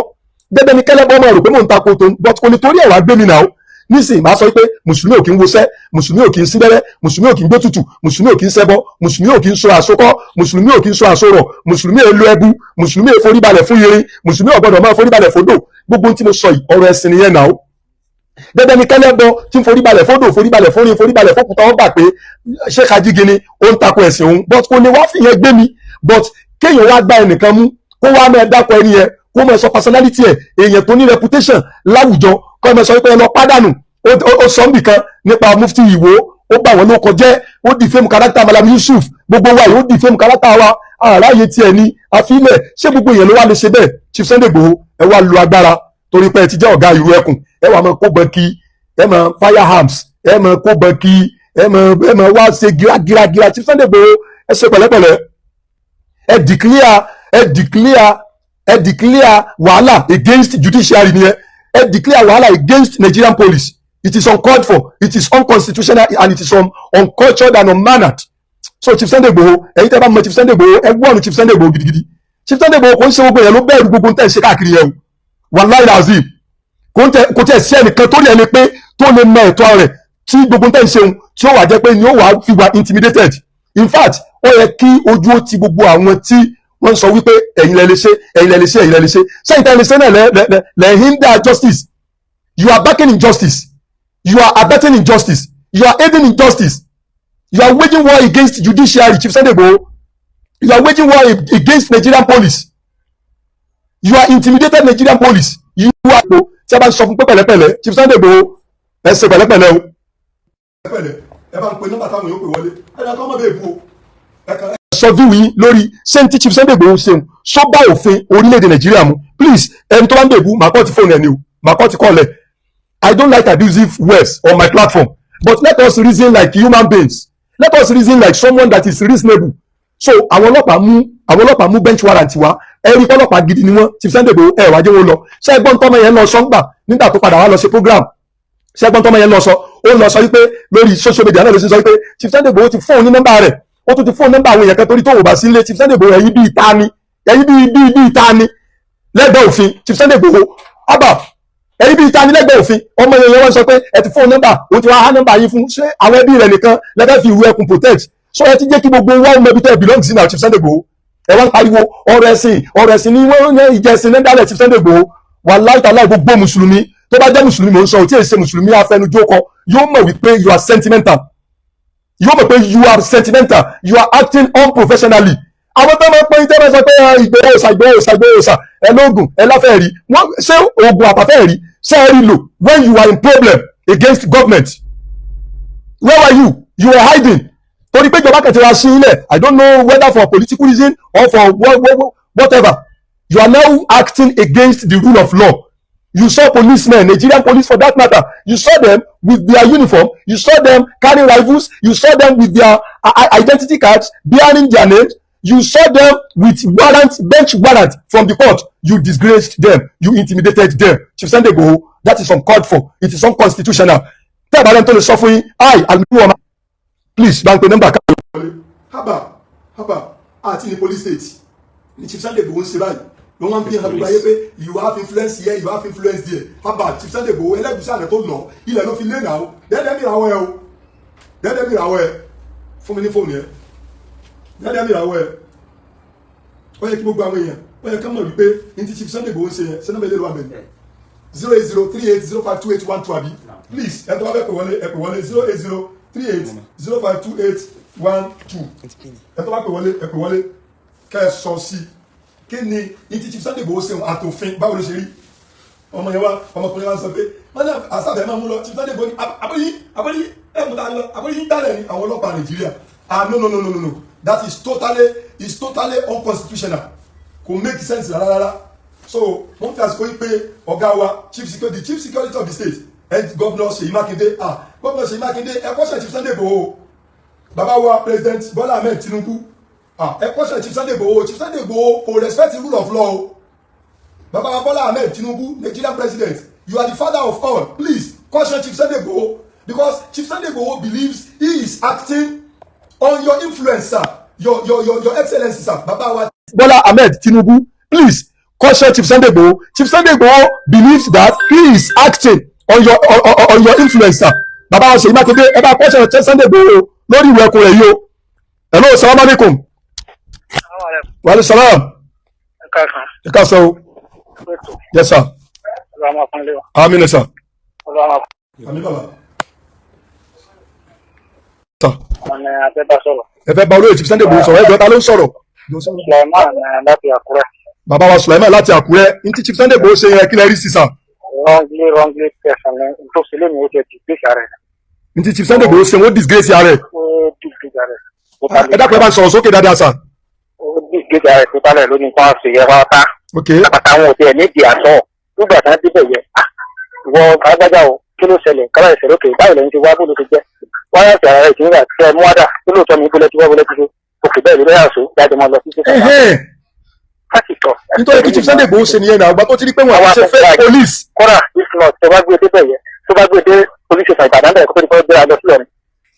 dandan ni kẹ́lẹ́bọ́ máa rò pé mò ń takò tóun. But kò ní torí ẹ̀ wá gbé mi náà. Nísìnyí, máa sọ pé mùsùlùmí ò kí ń wọṣẹ́, mùsùlùmí ò kí ń síbẹ̀rẹ̀, mùsùlùmí ò kí ń gbé tutù, mùsùlùmí ò kí ń ṣẹbọ, mùsùlùmí ò kí ń so àsokọ́, mùsùlùmí ò kí ń so àsorọ̀, mùsùlùmí ò lo ẹbu, mùsùlùmí ò foríbalẹ̀ fún irin, mùsùlùmí ò gbọ́dọ̀ máa foríbalẹ̀ fódò. Gbogbo ohun tí mo sọ yìí, ọ̀rọ̀ ẹ̀sìn nìyẹn náà. Dandan ni kẹ́lẹ́bọ tí ń foríbalẹ̀ fódò, foríbalẹ̀ fórin, foríbalẹ̀ fókùtà, wọn gbà pé ṣé kajigini ó ń takò ẹ̀sìn òun. But kò lè wá fìyẹn gbé mi. But kéèyàn wá gbá ẹnìkan mú, kó wá máa dákọ ẹni yẹn, kó máa sọ personality ẹ̀, èèyàn tó ní reputation láwùjọ, kó máa sọ pé ẹ lọ pádànù. Ó sọ nbìkan nípa Mufti Ìwó, ó bà wọ́n ló kọjẹ́, ó defame character Malam Yusuf. Gbogbo wa yìí, ó defame character wa. Àráyé tiẹ̀ ní àfilẹ̀. Ṣé gbogbo èèyàn ló wá lè ṣe bẹ́ẹ̀? Chief Sunday Igboho, ẹ wá lo agbára torí pé ẹ ti jẹ́ ọ̀gá ìlú ẹkùn, ẹ wà máa kó bọ́n kí, ẹ máa firearms, ẹ máa kó bọ́n kí, ẹ máa wá ṣe gíragíragíra. Chief Sunday Igboho, ẹ ṣe pẹ̀lẹ́pẹ̀lẹ́. Ẹ declare wàhálà against judiciary nìyẹn. Ẹ declare wàhálà against Nigerian police. It is uncalled for, it is unconstitutional and it is uncultured and unmannered. So Chief Sunday Igboho, ẹ̀yin tẹ́ bá mọ Chief Sunday Igboho, ẹ gbọ́ ọ̀nù Chief Sunday Igboho gidigidi. Chief Sunday Igboho, kò ń ṣe gbogbo yẹn ló bẹ̀rù gbogbo ń tẹ̀ ṣe káàkiri yẹn o. Wàláì razim, kò tẹ̀ sí ẹnìkan tó rí ẹni pé tó lè mọ ẹ̀tọ́ rẹ̀ tí gbogbo ń tẹ̀ ń ṣeun tí ó wà jẹ́ pé ni ó wà fi wà intimidated. In fact, ó yẹ kí ojú ó ti gbogbo àwọn tí wọ́n sọ wípé ẹ̀yin lẹ lè ṣe, ẹ̀yin lẹ lè ṣe, ẹ̀yin lẹ lè ṣe. Sẹ́yìn tẹ́ lè ṣe náà lẹ hinder justice. You are backing injustice, you are abetting injustice, you are aiding injustice, you are waging war against judiciary. Chief Sunday Igboho, you are waging war against Nigerian police. You are intimidated Nigerian police. You are, tí a bá ń sọ fún pé pẹ̀lẹ́pẹ̀lẹ́, Chief Sunday Igboho, ẹ ṣe pẹ̀lẹ́pẹ̀lẹ́ o. Pẹ̀lẹ́pẹ̀lẹ́. Ẹ bá ń pe nọ́mbà táwọn yóò pè wọlé. Ẹ dàgbọ́n mọ́ bẹ́ẹ̀ bu o. Ẹ kàn sọ view yín lórí ṣé tí Chief Sunday Igboho ṣeun sọ bá òfin orílẹ̀-èdè Nàìjíríà mu. Please, ẹni tó bá ń bèbú, màá kọ́ ti fóònù ẹni o, màá kọ́ ti call ẹ̀. I don't like abusive words on my platform, but let us reason like human beings. Let us reason like someone that is reasonable. So àwọn ọlọ́pàá mú bench warrant wá. Ẹ rí ọlọ́pàá gidi ni wọ́n. Chief Sunday Igboho, ẹ wá jẹ́ wọn lọ. Ṣé ẹgbọ́n tọ́mọ yẹn lọ sọ́ngbà nígbà tó padà wá lọ ṣe program? Ṣé ẹgbọ́n tọ́mọ yẹn lọ sọ? Ó lọ sọ wípé lórí social media náà ló ṣe sọ wípé Chief Sunday Igboho ti fóun ní nọ́mbà rẹ̀, ó tún ti fóun nọ́mbà àwọn èèyàn kan torí tó wò bá sí ilé. Chief Sunday Igboho, ẹ̀yin bíi ta ni? Ẹ̀yin bíi ta ni lẹ́gbẹ̀ẹ́ òfin? Chief Sunday Igboho, abba, ẹ̀yin bíi ta ni lẹ́gbẹ̀ẹ́ òfin? Ọmọ yẹn wọ́n sọ pé ẹ ti fóun nọ́mbà, òun ti wá há nọ́mbà yín fún. Ṣé àwọn ẹbí rẹ̀ nìkan lẹ́fẹ̀ẹ́ fi ìwé ẹkùn protect? So ẹ ti jẹ́ kí gbogbo wa mọ ibi tẹ́ ẹ belong sí náà. Chief Sunday Igboho, ẹ wá ń pariwo ọ̀rọ̀ ẹ̀sìn, ọ̀rọ̀ ẹ̀sìn ni wọ́n ní ìjẹsìn ní dálẹ̀. Chief Sunday Igboho, wàláhì tàláhì, gbogbo mùsùlùmí tó bá jẹ́ mùsùlùmí, mò ń sọ ò tí ì ṣe mùsùlùmí afẹnujókọ, yóò mọ̀ wípé you are sentimental. Yóò mọ̀ pé you are sentimental, you are acting unprofessionally. Àwọn tó máa ń pín tẹ́lẹ̀ sọ pé Ìgbòho òòṣà, Ìgbòho òòṣà, Ìgbòho òòṣà, ẹ lóògùn, ẹ láfẹ́ rí wọ́n. Ṣé oògùn àpàfẹ́ rí? Ṣé ẹ rí lò when you are in problem against government? Where were you? You were hiding torí pé ìjọba kẹtì wá sí ilẹ̀. I don't know whether for political reason or for whatever. You are now acting against the rule of law. You saw policemen, Nigerian police for that matter, you saw them with their uniform, you saw them carrying rifles, you saw them with their identity cards bearing their names, you saw them with warrant, bench warrant from the court. You disgraced them, you intimidated them. Chief Sunday Igboho, that is uncalled for, it is unconstitutional. Tẹ́ ẹ bá lẹ́nu tó lè sọ fún yín, I alimuwa, please, bá ń pe nọ́mbà káàkiri. Haba haba, àti ní police state ní Chief Sunday Igboho ń ṣe báyìí ló wọ́n fi hàn gbogbo ayé pé you have influence here, you have influence there. Haba, Chief Sunday Igboho, ẹlẹ́gùsí àná tó lọ ilẹ̀ ló fi lé náà o. Dẹ́dẹ́ mi ràwọ̀ ẹ o, dẹ́dẹ́ mi ràwọ̀ ẹ. Fún mi ní fóònù yẹn. Dẹ́dẹ́ mi ràwọ̀ ẹ. Ó yẹ kí gbogbo àwọn èèyàn, ó yẹ ká mọ̀ wípé ní ti Chief Sunday Igboho ń ṣe yẹn. Sẹ́nàmẹ́ lè lọ àmì 08038052812, àbí? Please, ẹ tó bá fẹ́ pè wọlé, ẹ pè wọlé 08038052812. Ẹ tó bá pè wọlé, ẹ pè wọlé, kẹ́ ẹ sọ sí kí ni ní ti Chief Sunday Igboho ṣe àtòfin, báwo ló ṣe rí? Ọmọ yẹn wá, ọmọkùnrin wa ń sọ pé wọ́n ní àṣàbẹ̀ máa mú lọ. Chief Sunday Igboho ní àbóyí àbóyí ẹ̀ mú ta lọ, àbóyí ń dálẹ̀ ní àwọn ọlọ́pàá Nàìjíríà. Ah, no, no, no, no, no, no, that is totally unconstitutional. Kò make sense rárá rárá. So wọ́n fi àsìkò yìí pé ọ̀gá wa, chief security, the chief security of the state, head, Governor Ṣèyí Mákindé. Ah, Governor Ṣèyí Mákindé, ẹ caution Chief Sunday Igboho. Bàbá wa, President Bola Ahmed Tinubu, ah, ẹ caution Chief Sunday Igboho. Chief Sunday Igboho kò respect the rule of law o. Bàbá wa Bola Ahmed Tinubu, Nigerian president, you are the father of all. Please caution Chief Sunday Igboho, because Chief Sunday Igboho believes he is acting on your influence, sir, your excellency, sir. Bàbá wa Bola Ahmed Tinubu, please caution Chief Sunday Igboho. Chief Sunday Igboho believes that he is acting on your influence, sir. Bàbá wa Ṣèyí Mákindé, ẹ bá caution Chief Sunday Igboho lórí ìwé ẹkùn rẹ̀ yìí o. Hello, salaam alaikum. Wa alaikum salam. Ẹ ká sọ o. Yes, sir. Àmín, sir. Àmín, bàbá. Sir. Ẹ fẹ́ bá olóyè Chief Sunday Igboho sọ̀rọ̀. Ẹ jọ̀ọ́, ta ló ń sọ̀rọ̀? Sulaiman láti Àkúrẹ́. Bàbá wa Sulaiman láti Àkúrẹ́, ní tí Chief Sunday Igboho ṣe yẹn, kí lẹ rí sí, sir? Wrongly person ní tó ṣe lé mi, ó ti disgrace ara rẹ̀. Ní tí Chief Sunday Igboho ṣe, wọ́n disgrace ara ẹ̀. Ó disgrace ara rẹ̀. Ẹ dákun, ẹ bá ń sọ̀rọ̀ sókè dáadáa, sir. Ó disgrace ara rẹ̀ tó tálẹ̀ lónìí kan ṣe yẹ pátá. Àpàtà àwọn òtí ẹ̀ nídìí àtọ̀ nígbà tí wọ́n débẹ̀ yẹ. Ìwọ agbájá o, kí ló ṣẹlẹ̀? Kábà ìṣẹ̀lẹ̀ òkè báyìí lẹ́yìn ti wá, bó ló ti jẹ́ wáyà sí ara rẹ̀ tí nígbà tí ẹ mú wádà tó lóòótọ́ ní ibùdó tí wọ́n wọlé ti ṣe òkè bẹ́ẹ̀ ló lẹ́yà só jáde mọ́ lọ sí ṣe. Nítorí kí Chief Sunday Igboho ṣe nìyẹn náà, àgbà tó ti rí pé wọn àti ṣe fake police. Kódà if not, tó bá gbé débẹ̀ yẹ, tó bá gbé dé police station Ìbàdàn bẹ̀rẹ̀ kó tó di pé gbéra lọ sílẹ̀ ni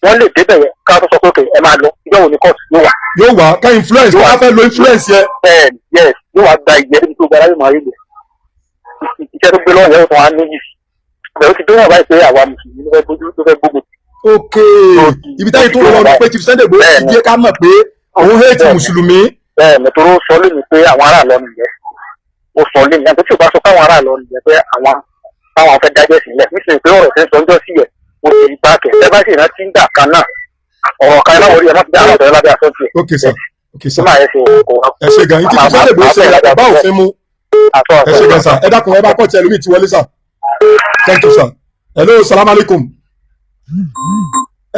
wọ́n lè débẹ̀ yẹ ká tó sọ pé òkè ẹ máa lọ, ìjọ wo ni court yóò wà. Yóò wá ká influence, wọn á fẹ́ lo influence yẹ. Bẹ́ẹ̀, yes, yóò wá gba ìjẹ́ níbi tó gbára yóò máa rí lò iṣẹ́ tó gbé lọ́wọ́ yẹn, ó tún wá níyì bẹ̀rù ti dé wọn báyìí pé àwa mùsùlùmí ló fẹ́ gbójú, ló fẹ́ gbógun. Ok, ibi táyì tó lọ pé Chief Sunday Igboho ti jẹ́ ká mọ̀ pé òun hate mùsùlùmí. Bẹ́ẹ̀ ni, tó sọ lónìí pé àwọn ará lọ nìyẹn. Ó sọ lónìí àti tí ò bá sọ fáwọn ará lọ nìyẹn pé àwọn táwọn fẹ́ dájẹ́ sílẹ̀ nítorí pé ọ̀rọ̀ tí ń sọ ń jọ sí yẹ, ó ti bá kẹ̀ ẹ bá sì rántí ń gbà kan náà, ọ̀rọ̀ kan láwọn orí ẹ má ti dá àwọn ọ̀rọ̀ lábẹ́ aṣọ tiẹ̀. Ok sir, ok sir. Máa yẹ ṣe kò. Ẹ ṣe gan. Ìtí Chief Sunday Igboho ṣe bá òfin mu. Ẹ ṣe gan, sir. Ẹ dákun, ẹ bá kọ́ tiẹ̀ lómi ti wọlé, sir. Thank you, sir. Hello, salam alaikum.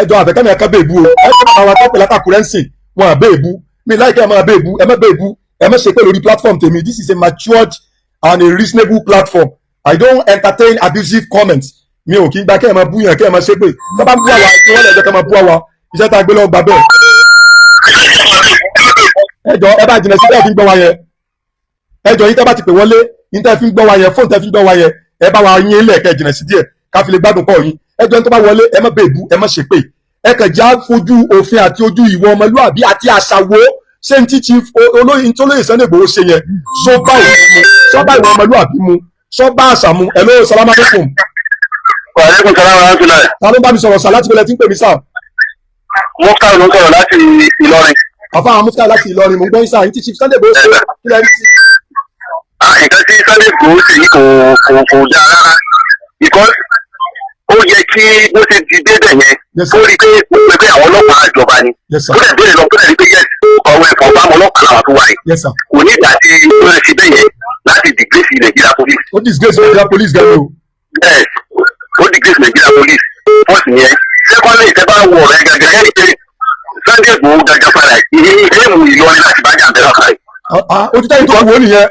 Ẹ jọ, àfẹ́kẹ́mi ẹ̀ka bẹ́ẹ̀ bú o. Ẹ ṣe bàbá wa tó pè látàkùrẹ́ ń sìn wọn àbẹ́ èbú mi láìpẹ́. Ẹ máa bẹ́ èbú, ẹ má bẹ́ èbú, ẹ má ṣe pé lórí platform tèmi. This is a matured and a reasonable platform. I don't entertain abusive comments. Mi ò kí ń gba kẹ́ ẹ máa bú yàn, kẹ́ ẹ máa ṣe pé tó bá ń bú àwa kí wọ́n lè jẹ́ kẹ́ ẹ máa bú àwa. Iṣẹ́ tá a gbé lọ́wọ́ gbà bẹ́ẹ̀. Ẹ jọ, ẹ bá jìnnà sí tẹ́ ẹ fi ń gbọ́ wa yẹn. Ẹ jọ, yín tẹ́ bá ti pè wọlé, yín tẹ́ fi ń gbọ́ wa yẹn, fóònù tẹ́ fi ń gbọ́ wa yẹn, ẹ bá wa yín lẹ̀, kẹ́ jìnnà sí díẹ̀ ká fi lè gbádùn pọ̀ yín. Ẹ jọ, tó bá wọlé, ẹ má bẹ́ẹ̀ bú, ẹ má ṣe pé. Ẹ kàn já fojú òfin àti ojú ìwọ ọmọlúàbí àti àṣà wo ṣé n tí Chief olóyè tí olóyè Sunday Igboho ṣe yẹn, sọ bá òfin mu, sọ bá ìwọ ọmọlúàbí mu, sọ bá àṣà mu? Hello, salam alaikum. Wa alaikum salam wa rahmatullahi. Ta ló ń bá mi sọ̀rọ̀ sà? Láti bẹ̀rẹ̀ tí ń pè mí sà? Mufta ló ń sọ̀rọ̀ láti Ìlọrin. Àfa àwọn Mufta láti Ìlọrin, mò ń gbọ́ yín sà. Yín tí Chief Sunday Igboho ṣe, kí lẹ rí sí? Nǹkan tí Sunday Igboho ṣe yìí kò dáa rárá, because ó yẹ kí bó ṣe di débẹ̀ yẹn, Yes, sir. ó rí i pé ó pè pé àwọn ọlọ́pàá ìjọba ni. Yes, sir. Ó dẹ̀ béèrè lọ, ó dẹ̀ rí i pé yes, ọ̀rọ̀ ẹ̀fọ́ bá àwọn ọlọ́pàá làwọn tó wà yìí. Yes, sir. Kò ní ìgbà tí ó ń ṣe bẹ́ẹ̀ yẹn láti disgrace Nigeria police. Ó disgrace Nigeria police gan ni o. Yes, ó disgrace Nigeria police first yẹn. Secondly, tẹ́ bá wọ ọ̀rẹ́ gẹ́gẹ́ ẹ́ pé Sunday Igboho gẹ́gẹ́ fara ẹ̀ èèmù Ìlọrin láti bá jàǹbẹ́ lọ́kàn rẹ̀. Ah, ah, ojú táyì tó wò ó nìyẹn.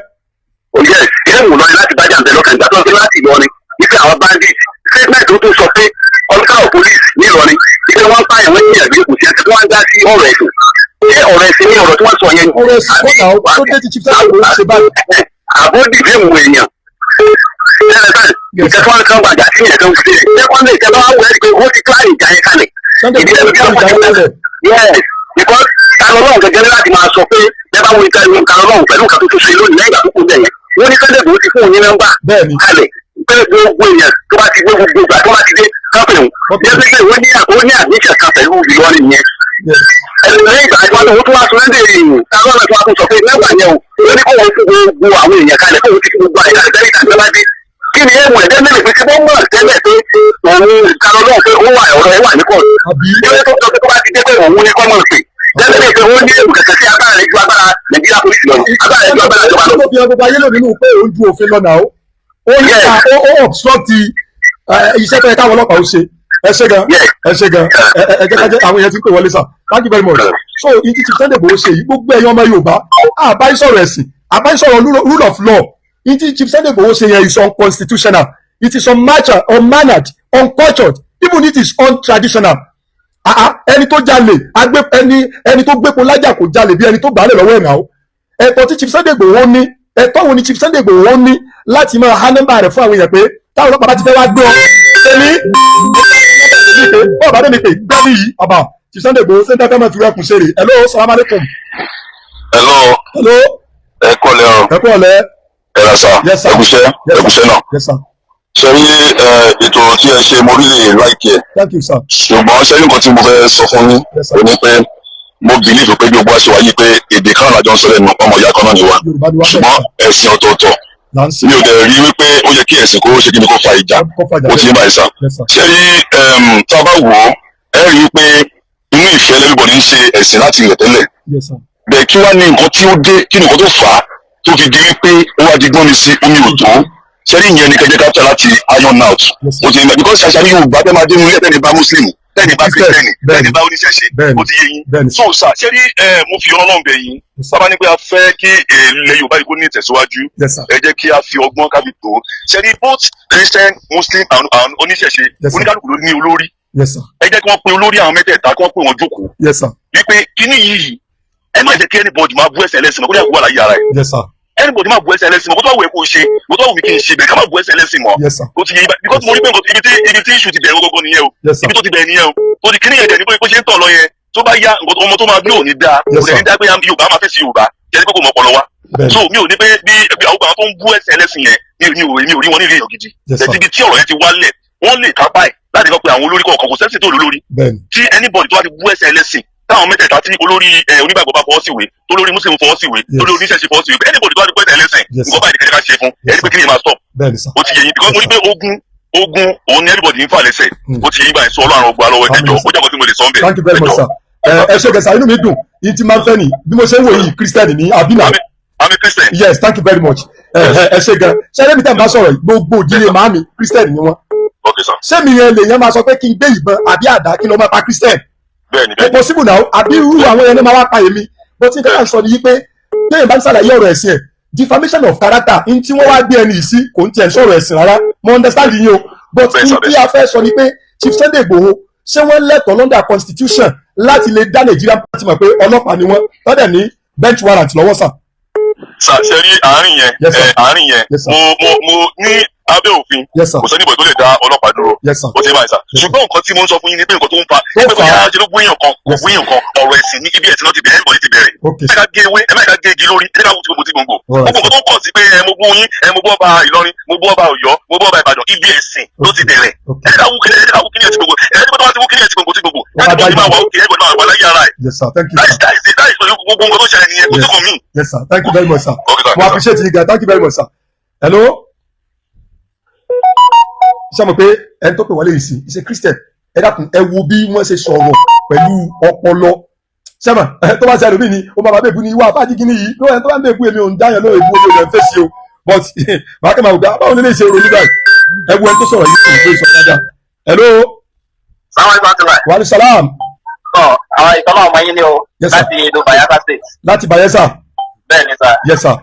Oh yes, èèmù Ìlọrin láti bá jàǹbẹ́ lọ́kàn ìgbà tó ń fi láti Ìlọrin wípé àwọn bandit, statement tó tún sọ pé officer of police ní Ìlọrin wípé wọ́n ń pààyàn, wọ́n ń yàn bí kò sí ẹsẹ̀ tí wọ́n ń dá sí ọ̀rọ̀ ẹ̀sìn. Ṣé ọ̀rọ̀ ẹ̀sìn ní ọ̀rọ̀ tí wọ́n sọ yẹn? Ọ̀rọ̀ ẹ̀sìn kọ́ náà tó dé tí Chief Sunday Igboho ṣe báyìí. Àbó dìde mú èèyàn. Yes, sir. Ìkẹ́kọ̀ọ́ wọn kan gbàgbà sí ìyẹn kan ṣe. Secondly, ìkẹ́kọ̀ọ́ wọn wẹ̀ pé ó ti plan ìjà yẹn kalẹ̀. Sunday Igboho ti plan ìjà yẹn kalẹ̀. Yes, because Ta lọ́lọ́run gẹ́gẹ́ ní láti máa sọ pé bẹ́ẹ̀ bá wo ìta ìwé Ta lọ́lọ́run pẹ̀lú nǹkan tó tún ṣe lónìí lẹ́yìn ìgbà tó kú bẹ̀ yẹn, wọ́n ní Sunday Igboho ti fún òun ní nọ́mbà kalẹ̀ pé gbogbo èèyàn tó bá ti gbé, gbogbo ìgbà tó bá ti dé kápẹ̀ òun. Yẹ́n pé wọ́n ní ó ní àdéṣà kan pẹ̀lú Ìlọrin yẹn. Ẹni lẹ́yìn ìgbà tí wọ́n tún wá sọ lẹ́dẹ̀ èèyàn Ta lọ́lọ́run tó wá tún sọ pé mẹ́wàá yẹn o, ó ní kó wọ́n fún gbogbo àwọn èèyàn kalẹ̀, kó wọ́n ti fún gbogbo àyè kalẹ̀ tẹ́lẹ̀ tàbí bá dé. Kí ni èèmọ̀ ẹ̀jẹ̀ mẹ́rin pé kí wọ́n mọ̀ tẹ́lẹ̀ pé òun Ta lọ́lọ́run pé ó wà, ọ̀rọ̀ ẹ̀ wà ní kóòtù? Ilé tó sọ pé tó bá ti dé pé òun ní kọ́mọ̀ sí tẹ́lẹ̀ pé ó ní èrò kẹ̀kẹ́ sí agbára rẹ̀ ju agbára Nàìjíríà police lọ, agbára rẹ̀ ju agbára ìjọba lọ. Ló fi hàn gbogbo ayé lónìí nínú pé òun ju òfin lọ náà, ó ní ó obstruct iṣẹ́ tó yẹ káwọn ọlọ́pàá ó ṣe. Ẹ ṣe gan, ẹ ṣe gan. Ẹ jẹ́ ká jẹ́ àwọn èèyàn tí ń pè wọlé sà. Thank you very much. So ìdí tí Sunday Igboho ṣe yìí, gbogbo ẹ̀yin ọmọ Yorùbá, àbáyé sọ̀rọ̀ ẹ̀sìn, àbáyé sọ̀rọ̀ rule of law, ìdí Chief Sunday Igboho ṣe yẹn is unconstitutional, it is unmannered, unmannered, uncultured, even it is untraditional. Ẹni tó jalè agbé, ẹni tó gbépo lájà kò jalè bí ẹni tó gbàálẹ̀ lọ́wọ́ ẹ̀ náà. Ẹ̀tọ́ tí Chief Sunday Igboho ní, ẹ̀tọ́ wo ni Chief Sunday Igboho ní láti máa há nọ́mbà rẹ̀ fún àwọn èèyàn pé táwọn ọlọ́pàá bá ti fẹ́ wá gbé ọ, èmi bọ́ọ̀ bá dé mi pé gbọ́ mi yìí? Àbá Chief Sunday Igboho ṣé ń dáká máa fi rẹ́kùn ṣeré. Hello, salaam alaikum. Hello. Hello. Ẹ kọ́lẹ̀ o. Ẹ kú ọ̀lẹ́. Ẹ rà sá. Yes sir. Ẹ kúṣẹ́. Yes ẹ sir. Kúṣẹ́ náà. Yes sir. Ṣe rí ètò tí ẹ ṣe, mo rí lè like ẹ. Thank you, sir. Ṣùgbọ́n ṣe ní nǹkan tí mo fẹ́ sọ fún yín, Yes sir. ó ní pé mo believe pé gbogbo àṣẹ wáyé pé èdè kan làjọ ń sọ lẹ́nu, ọmọ ìyá kan náà ni wá. Yorùbá ni wá. Ṣùgbọ́n ẹ̀sìn ọ̀tọ̀ọ̀tọ̀ Là ń sìn. Mi ò dẹ̀ rí wípé ó yẹ kí ẹ̀sìn kó ṣe kí ni, kó fa ìjà. Kó fàjà. Ó ti yé báyìí sá. Yes sir. Ṣé rí, tá a bá wò ó, ẹ rí i pé inú ìfẹ́ everybody ń ṣe ẹ̀sìn láti ilẹ̀ tẹ́lẹ̀. Yes sir. Bẹ́ẹ̀ kí wá ní nǹkan tí ó dé, kí ni nǹkan tó fà á tó fi di wípé ó wá di gbọ́n mi sí omi ò tó? Ṣé rí, ìyẹn ni kẹjẹ ká try láti iron out. Yes sir. Ó ti yé mi, because ṣàṣà ní Yorùbá tẹ́ máa dé inú ilé tẹ́ni bá Muslim, tẹ́ni bá Christian, Christian, tẹ́ni bá oníṣẹ̀ṣe. Ó ti yé yín. Bẹ́ẹ̀ni. So sir, ṣé rí, mo fi Ọlọ́run bẹ̀ yín. Yes sir. Sábà ní pé a fẹ́ kí ilẹ̀ Yorùbá yìí kó ní ìtẹ̀síwájú, Yes sir. ẹ jẹ́ kí a fi ọgbọ́n ká fi tó. Ṣé rí, both Christian, Muslim and oníṣẹ̀ṣe, Yes sir. oníkálukú ló ní olórí. Yes sir. Ẹ jẹ́ kí wọ́n pe olórí àwọn mẹ́tẹ̀ẹ̀ta, kí wọ́n pè wọ́n jókòó Yes sir. wípé kíní yìí, ẹ má jẹ́ kí anybody máa bú ẹsẹ̀ ẹlẹ́sìn mọ́, kó dẹ̀ kó wà láyé ara ẹ̀. Yes sir. Anybody máa bú ẹsẹ̀ ẹlẹ́sìn mọ́, kó tó wù ẹ́ kó ṣe, kó tó wù mí kí n ṣe bẹ́ẹ̀, ká má bú ẹsẹ̀ ẹlẹ́sìn mọ́. Yes sir. Ó ti yé yín báyìí, because mo rí pé nǹkan ibi tí issue ti bẹ̀rẹ̀ gbogbo nìyẹn o. Yes sir. Ibi tó ti bẹ̀rẹ̀ nìyẹn o. Tó di kíní yẹn dẹ̀ ní bó ṣe ń tọ̀ lọ yẹn, tó bá yá, nǹkan ọmọ tó máa gbé òní dáa. Yes, Kò dẹ̀ ní sir. dáa pé Yorùbá máa fèsì Yorùbá jẹ́ pé kò mọ̀ ọpọlọ wa. So mi ò ní pé bí àwọn tó ń bú ẹsẹ̀ ẹlẹ́sìn yẹn, mi ò rí wọn ní ìrìyàn gidi. Yes sir. Tẹ̀sí ibi tí ọ̀rọ̀ yẹn ti wálẹ̀, wọ́n lè kápá ẹ̀ láti kọ́ pé àwọn olórí kọ̀ọ̀kan, kò sẹ́sìn tó lólórí, tí anybody tó bá ti bú ẹsẹ̀ ẹlẹ́sìn, táwọn mẹ́tẹ̀ẹ̀ta, tí olórí ẹ onígbàgbọ́ bá fọwọ́ síwèé, tó lórí Muslim fọwọ́ síwèé, tó lórí oníṣẹ̀ṣe fọwọ́ síwèé, anybody tó bá ti bú ẹsẹ̀ ẹlẹ́sìn, nǹkan báyìí ni kẹ̀kẹ́ ká ṣe fún ẹni pé kí ni máa stop. Bẹ́ẹ̀ni sir. Ó ti yé yín, because mo rí pé ogun òun ni everybody ń fà lẹ́sẹ̀. Ó ti yé yín báyìí. Sọ Ọlọ́run ọgbà lọ́wọ́, ẹjọ́ ó jẹ́ nǹkan tí mo lè sọ ń bẹ̀. Thank you very much, sir. Ẹ ṣe kẹsà, inú mi dùn. Yìí tí máa ń fẹ́ ni bí mo ṣe ń wò yìí, Christian ní àbí náà? I'm a Christian. Yes, thank you very much. Ẹ ṣe gan. Ṣé ẹlẹ́mi tẹ̀ ń bá sọ̀rọ̀ yìí, gbogbo ìdílé màámi Christian ni wọ́n. Okay sir. Ṣé mi yẹn lè yẹn máa sọ pé kí n gbé ìbọn àbí àdá kí n lọ máa pa Christian? Bẹ́ẹ̀ni. Kò possible now. Àbí irú àwọn yẹn ní máa wá pa èmi? Bó ti ń kẹ́kẹ́ sọ ni yí pé téèyàn bá ń ṣàlàyé ọ̀rọ̀ ẹ̀sìn ẹ̀, defamation of character n tí wọ́n wá gbé ẹni yìí sí, kò ń tiẹ̀ sọ̀rọ̀ ẹ̀sìn rárá. Mo understand yín o, but Bẹ́ẹ̀ n sir, tí a fẹ́ sọ ni pé Chief Sunday Igboho, ṣé wọ́n lẹ́tọ̀ọ́ under constitution láti lè dá Nigerian party mọ̀ pé ọlọ́pàá ni wọ́n, tọ́dẹ̀ ní bench warrant lọ́wọ́ sà? Sir, ṣe rí àárín yẹn, Yes, sir. ẹ àárín yẹn, Yes, sir. mo ní abẹ́ òfin, Yes sir. kò sẹ́ni ìbò tó lè dá ọlọ́pàá dúró. Yes sir. Ó ti báyìí sir. Yes, sir. Ṣùgbọ́n nǹkan tí mo ń sọ fún yín ni pé nǹkan tó ń fa Tó pé fà á. bóyá ṣe ló gbóyàn kan, kò Yes, sir. gbóyàn kan, ọ̀rọ̀ ẹ̀sìn ní ibi ẹ̀sìn náà ti bẹ̀rẹ̀, everybody ti bẹ̀rẹ̀. Okay Ẹ sir. ká gé ewé, ẹ má ká gé igi lórí, ẹ ká wú ti gbogbo ti gbòǹgbò. All right. Gbogbo nǹkan tó kọ̀ sí pé ẹ mo bú yín, ẹ mo bú ọba Ìlọrin, mo bú ọba Ọ̀yọ́, mo bú ọba Ìbàdàn, ibi ẹ̀sìn ló ti bẹ̀rẹ̀. Ẹ ká wú kíní, ẹ ká wú kíní ẹ̀sìn gbogbo, ẹ ní pé tó bá ti wú kíní ẹ̀sìn gbogbo ti gbogbo, Wọ́n á everybody dá máa wà òkè, everybody máa wà láyé ara ẹ̀. Yes sir, thank you That sir. is that is that is gbogbo nǹkan tó ṣẹlẹ̀ nìyẹn, kò sí kàn mí. Yes sir, thank you very much, sir. Okay sir. Mo appreciate you guys. Thank you very much, sir. Hello. Ṣé mo pé ẹni tó pè wọlé yìí sí ṣe Christian? Ẹ dákun, ẹ wo bí wọ́n ṣe sọ̀rọ̀ pẹ̀lú ọpọlọ. Ṣé mo tó bá ṣe ẹlòmíì ni ó máa bá bẹ́ẹ̀ bú ni wá fájì kìíní yìí ló ẹni tó bá ń bẹ́ẹ̀ bú, èmi ò ń dáyàn lóye bú, omi ò lè ń fèsì o, but màá kẹ́ máa wò pé báwo ni lè ṣe ronú báyìí. Ẹ wo ẹni tó sọ̀rọ̀ yìí, kò gbé sọ dáadáa. Hello. Sáwọn ìgbà tó wà. Wàhálà salam. Sọ àwọn ìkọ́lá ọmọ yín ni o. Yes, sir. Láti ìlú Bayelsa State. Láti Bayelsa. Bẹ́ẹ̀ ni sir. Yes sir.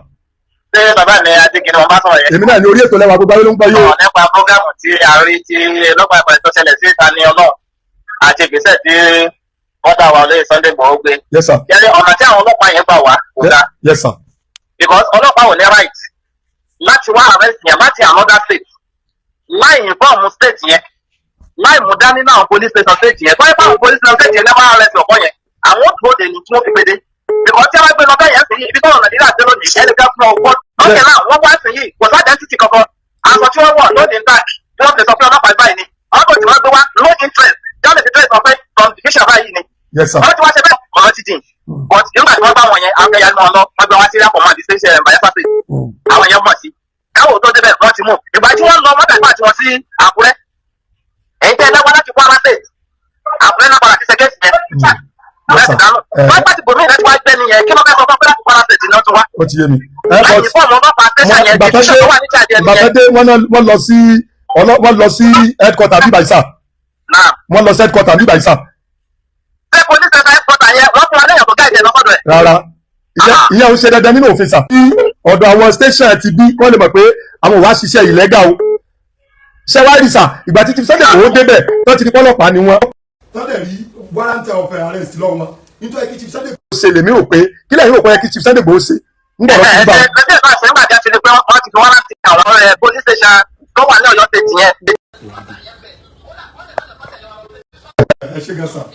Ṣé bàbá mi Adékinni wọn bá sọ̀rọ̀ yẹn? Èmi náà ní orí ètò lẹ́wà, gbogbo ayé ló ń gbọ́ yóò. Sọ̀rọ̀ nípa program tí a rí tí ọlọ́pàá ìpàdé tó ṣẹlẹ̀ sí Ìta ní Ọlọ́run àti ìgbésẹ̀ tí wọ́n dá wa lóye Sunday Igboho gbé. Yes sir. Yẹ́nì ọ̀nà tí àwọn ọlọ́pàá yẹn gbà wá kò dáa, Yes sir. because ọlọ́pàá ò ní right láti wá arrest yẹn láti another state láì inform state yẹn, láì mú dání náà police station state yẹn. Tó yẹ fáwọn police station state yẹn never arrest ọ̀pọ̀ yẹn. Àwọn tó dé ní tí wọ́n fi gbé dé. Because tí a bá gbé lọ bẹ́ẹ̀ yẹn sí ibi tọ́rọ̀ Nàìjíríà dé lónìí, ẹnìkan fún ọwọ́. Lókè náà wọ́n wá sí yìí, kò sí identity kankan. Aṣọ tí wọ́n wọ̀ ló ní tag tí wọ́n fi sọ pé ọlọ́pàá báyìí ni. Ọkọ̀ tí wọ́n gbé wá no interest. Jáde fi trace sọ pé from division báyìí ni. Yes sir. Wọ́n ti wá ṣe bẹ́ẹ̀ ọ̀rọ̀ ti jìn. But nígbà tí wọ́n bá wọn yẹn, àwọn ẹ̀yà náà lọ, wọ́n gbé wá sí Ìrẹ́pọ̀ mọ́ àti station Bayelsa State. Àwọn yẹn mọ̀ sí. Káwọ́ tó débẹ̀ wọ́n ti mú. Ìgbà tí wọ́n lọ, wọ́n dàgbà tí wọ́n sí Àkúrẹ́. Ẹ̀yin tẹ́ ẹ lẹ́wọ́ láti Kwara State. Àkúrẹ́ náà padà ti ṣe kéèsì yẹn. Yes sir. Wọ́n bá ti bòmí ìrẹsì wá gbẹ́ nìyẹn. Kí ló fẹ́ sọ fún pé láti Kwara State náà tún wá? Ó ti yé mi. Láti fọ́ọ̀mù ọlọ́pàá tẹ́sán yẹn, Ìgbà tó division dé tó wà ní ìjà ìgbà tó dé, wọ́n lọ sí wọ́n lọ sí headquarter bíbá yìí sà. Náà. Wọ́n lọ sí headquarter bíbá yìí sà. Ṣé police station headquarter yẹn, wọ́n fún wa lẹ́yìn ọ̀gá ìjẹ́ lọ́kọ̀dọ̀ ẹ̀? Rárá, ìyẹn ò ṣe dandan nínú òfin sà. Bí ọ̀dọ̀ àwọn station ti bí, wọ́n lè mọ̀ pé àwọn ò wá ṣiṣẹ́ illegal o. Ṣé wá rí sà, ìgbà tí Chief Sunday Igboho débẹ̀ tó ti di pọ́lọ́pàá ni wọ́n. Tọ́lẹ̀ rí warrant of arrest lọ́wọ́ wọn nítorí kí Chief Sunday Igboho ṣe, lèmi rò pé kí lẹ́yìn rò pé kí Chief Sunday Igboho ṣe ń bọ̀ lọ́sí gbà. Ẹgbẹ́ ìbá ṣe ń gbàgbé àti pé wọ́n ti fi wọ́n láti àwọn police station tó wà ní Ọ̀yọ́ State yẹn. Ẹ ṣe gan sir.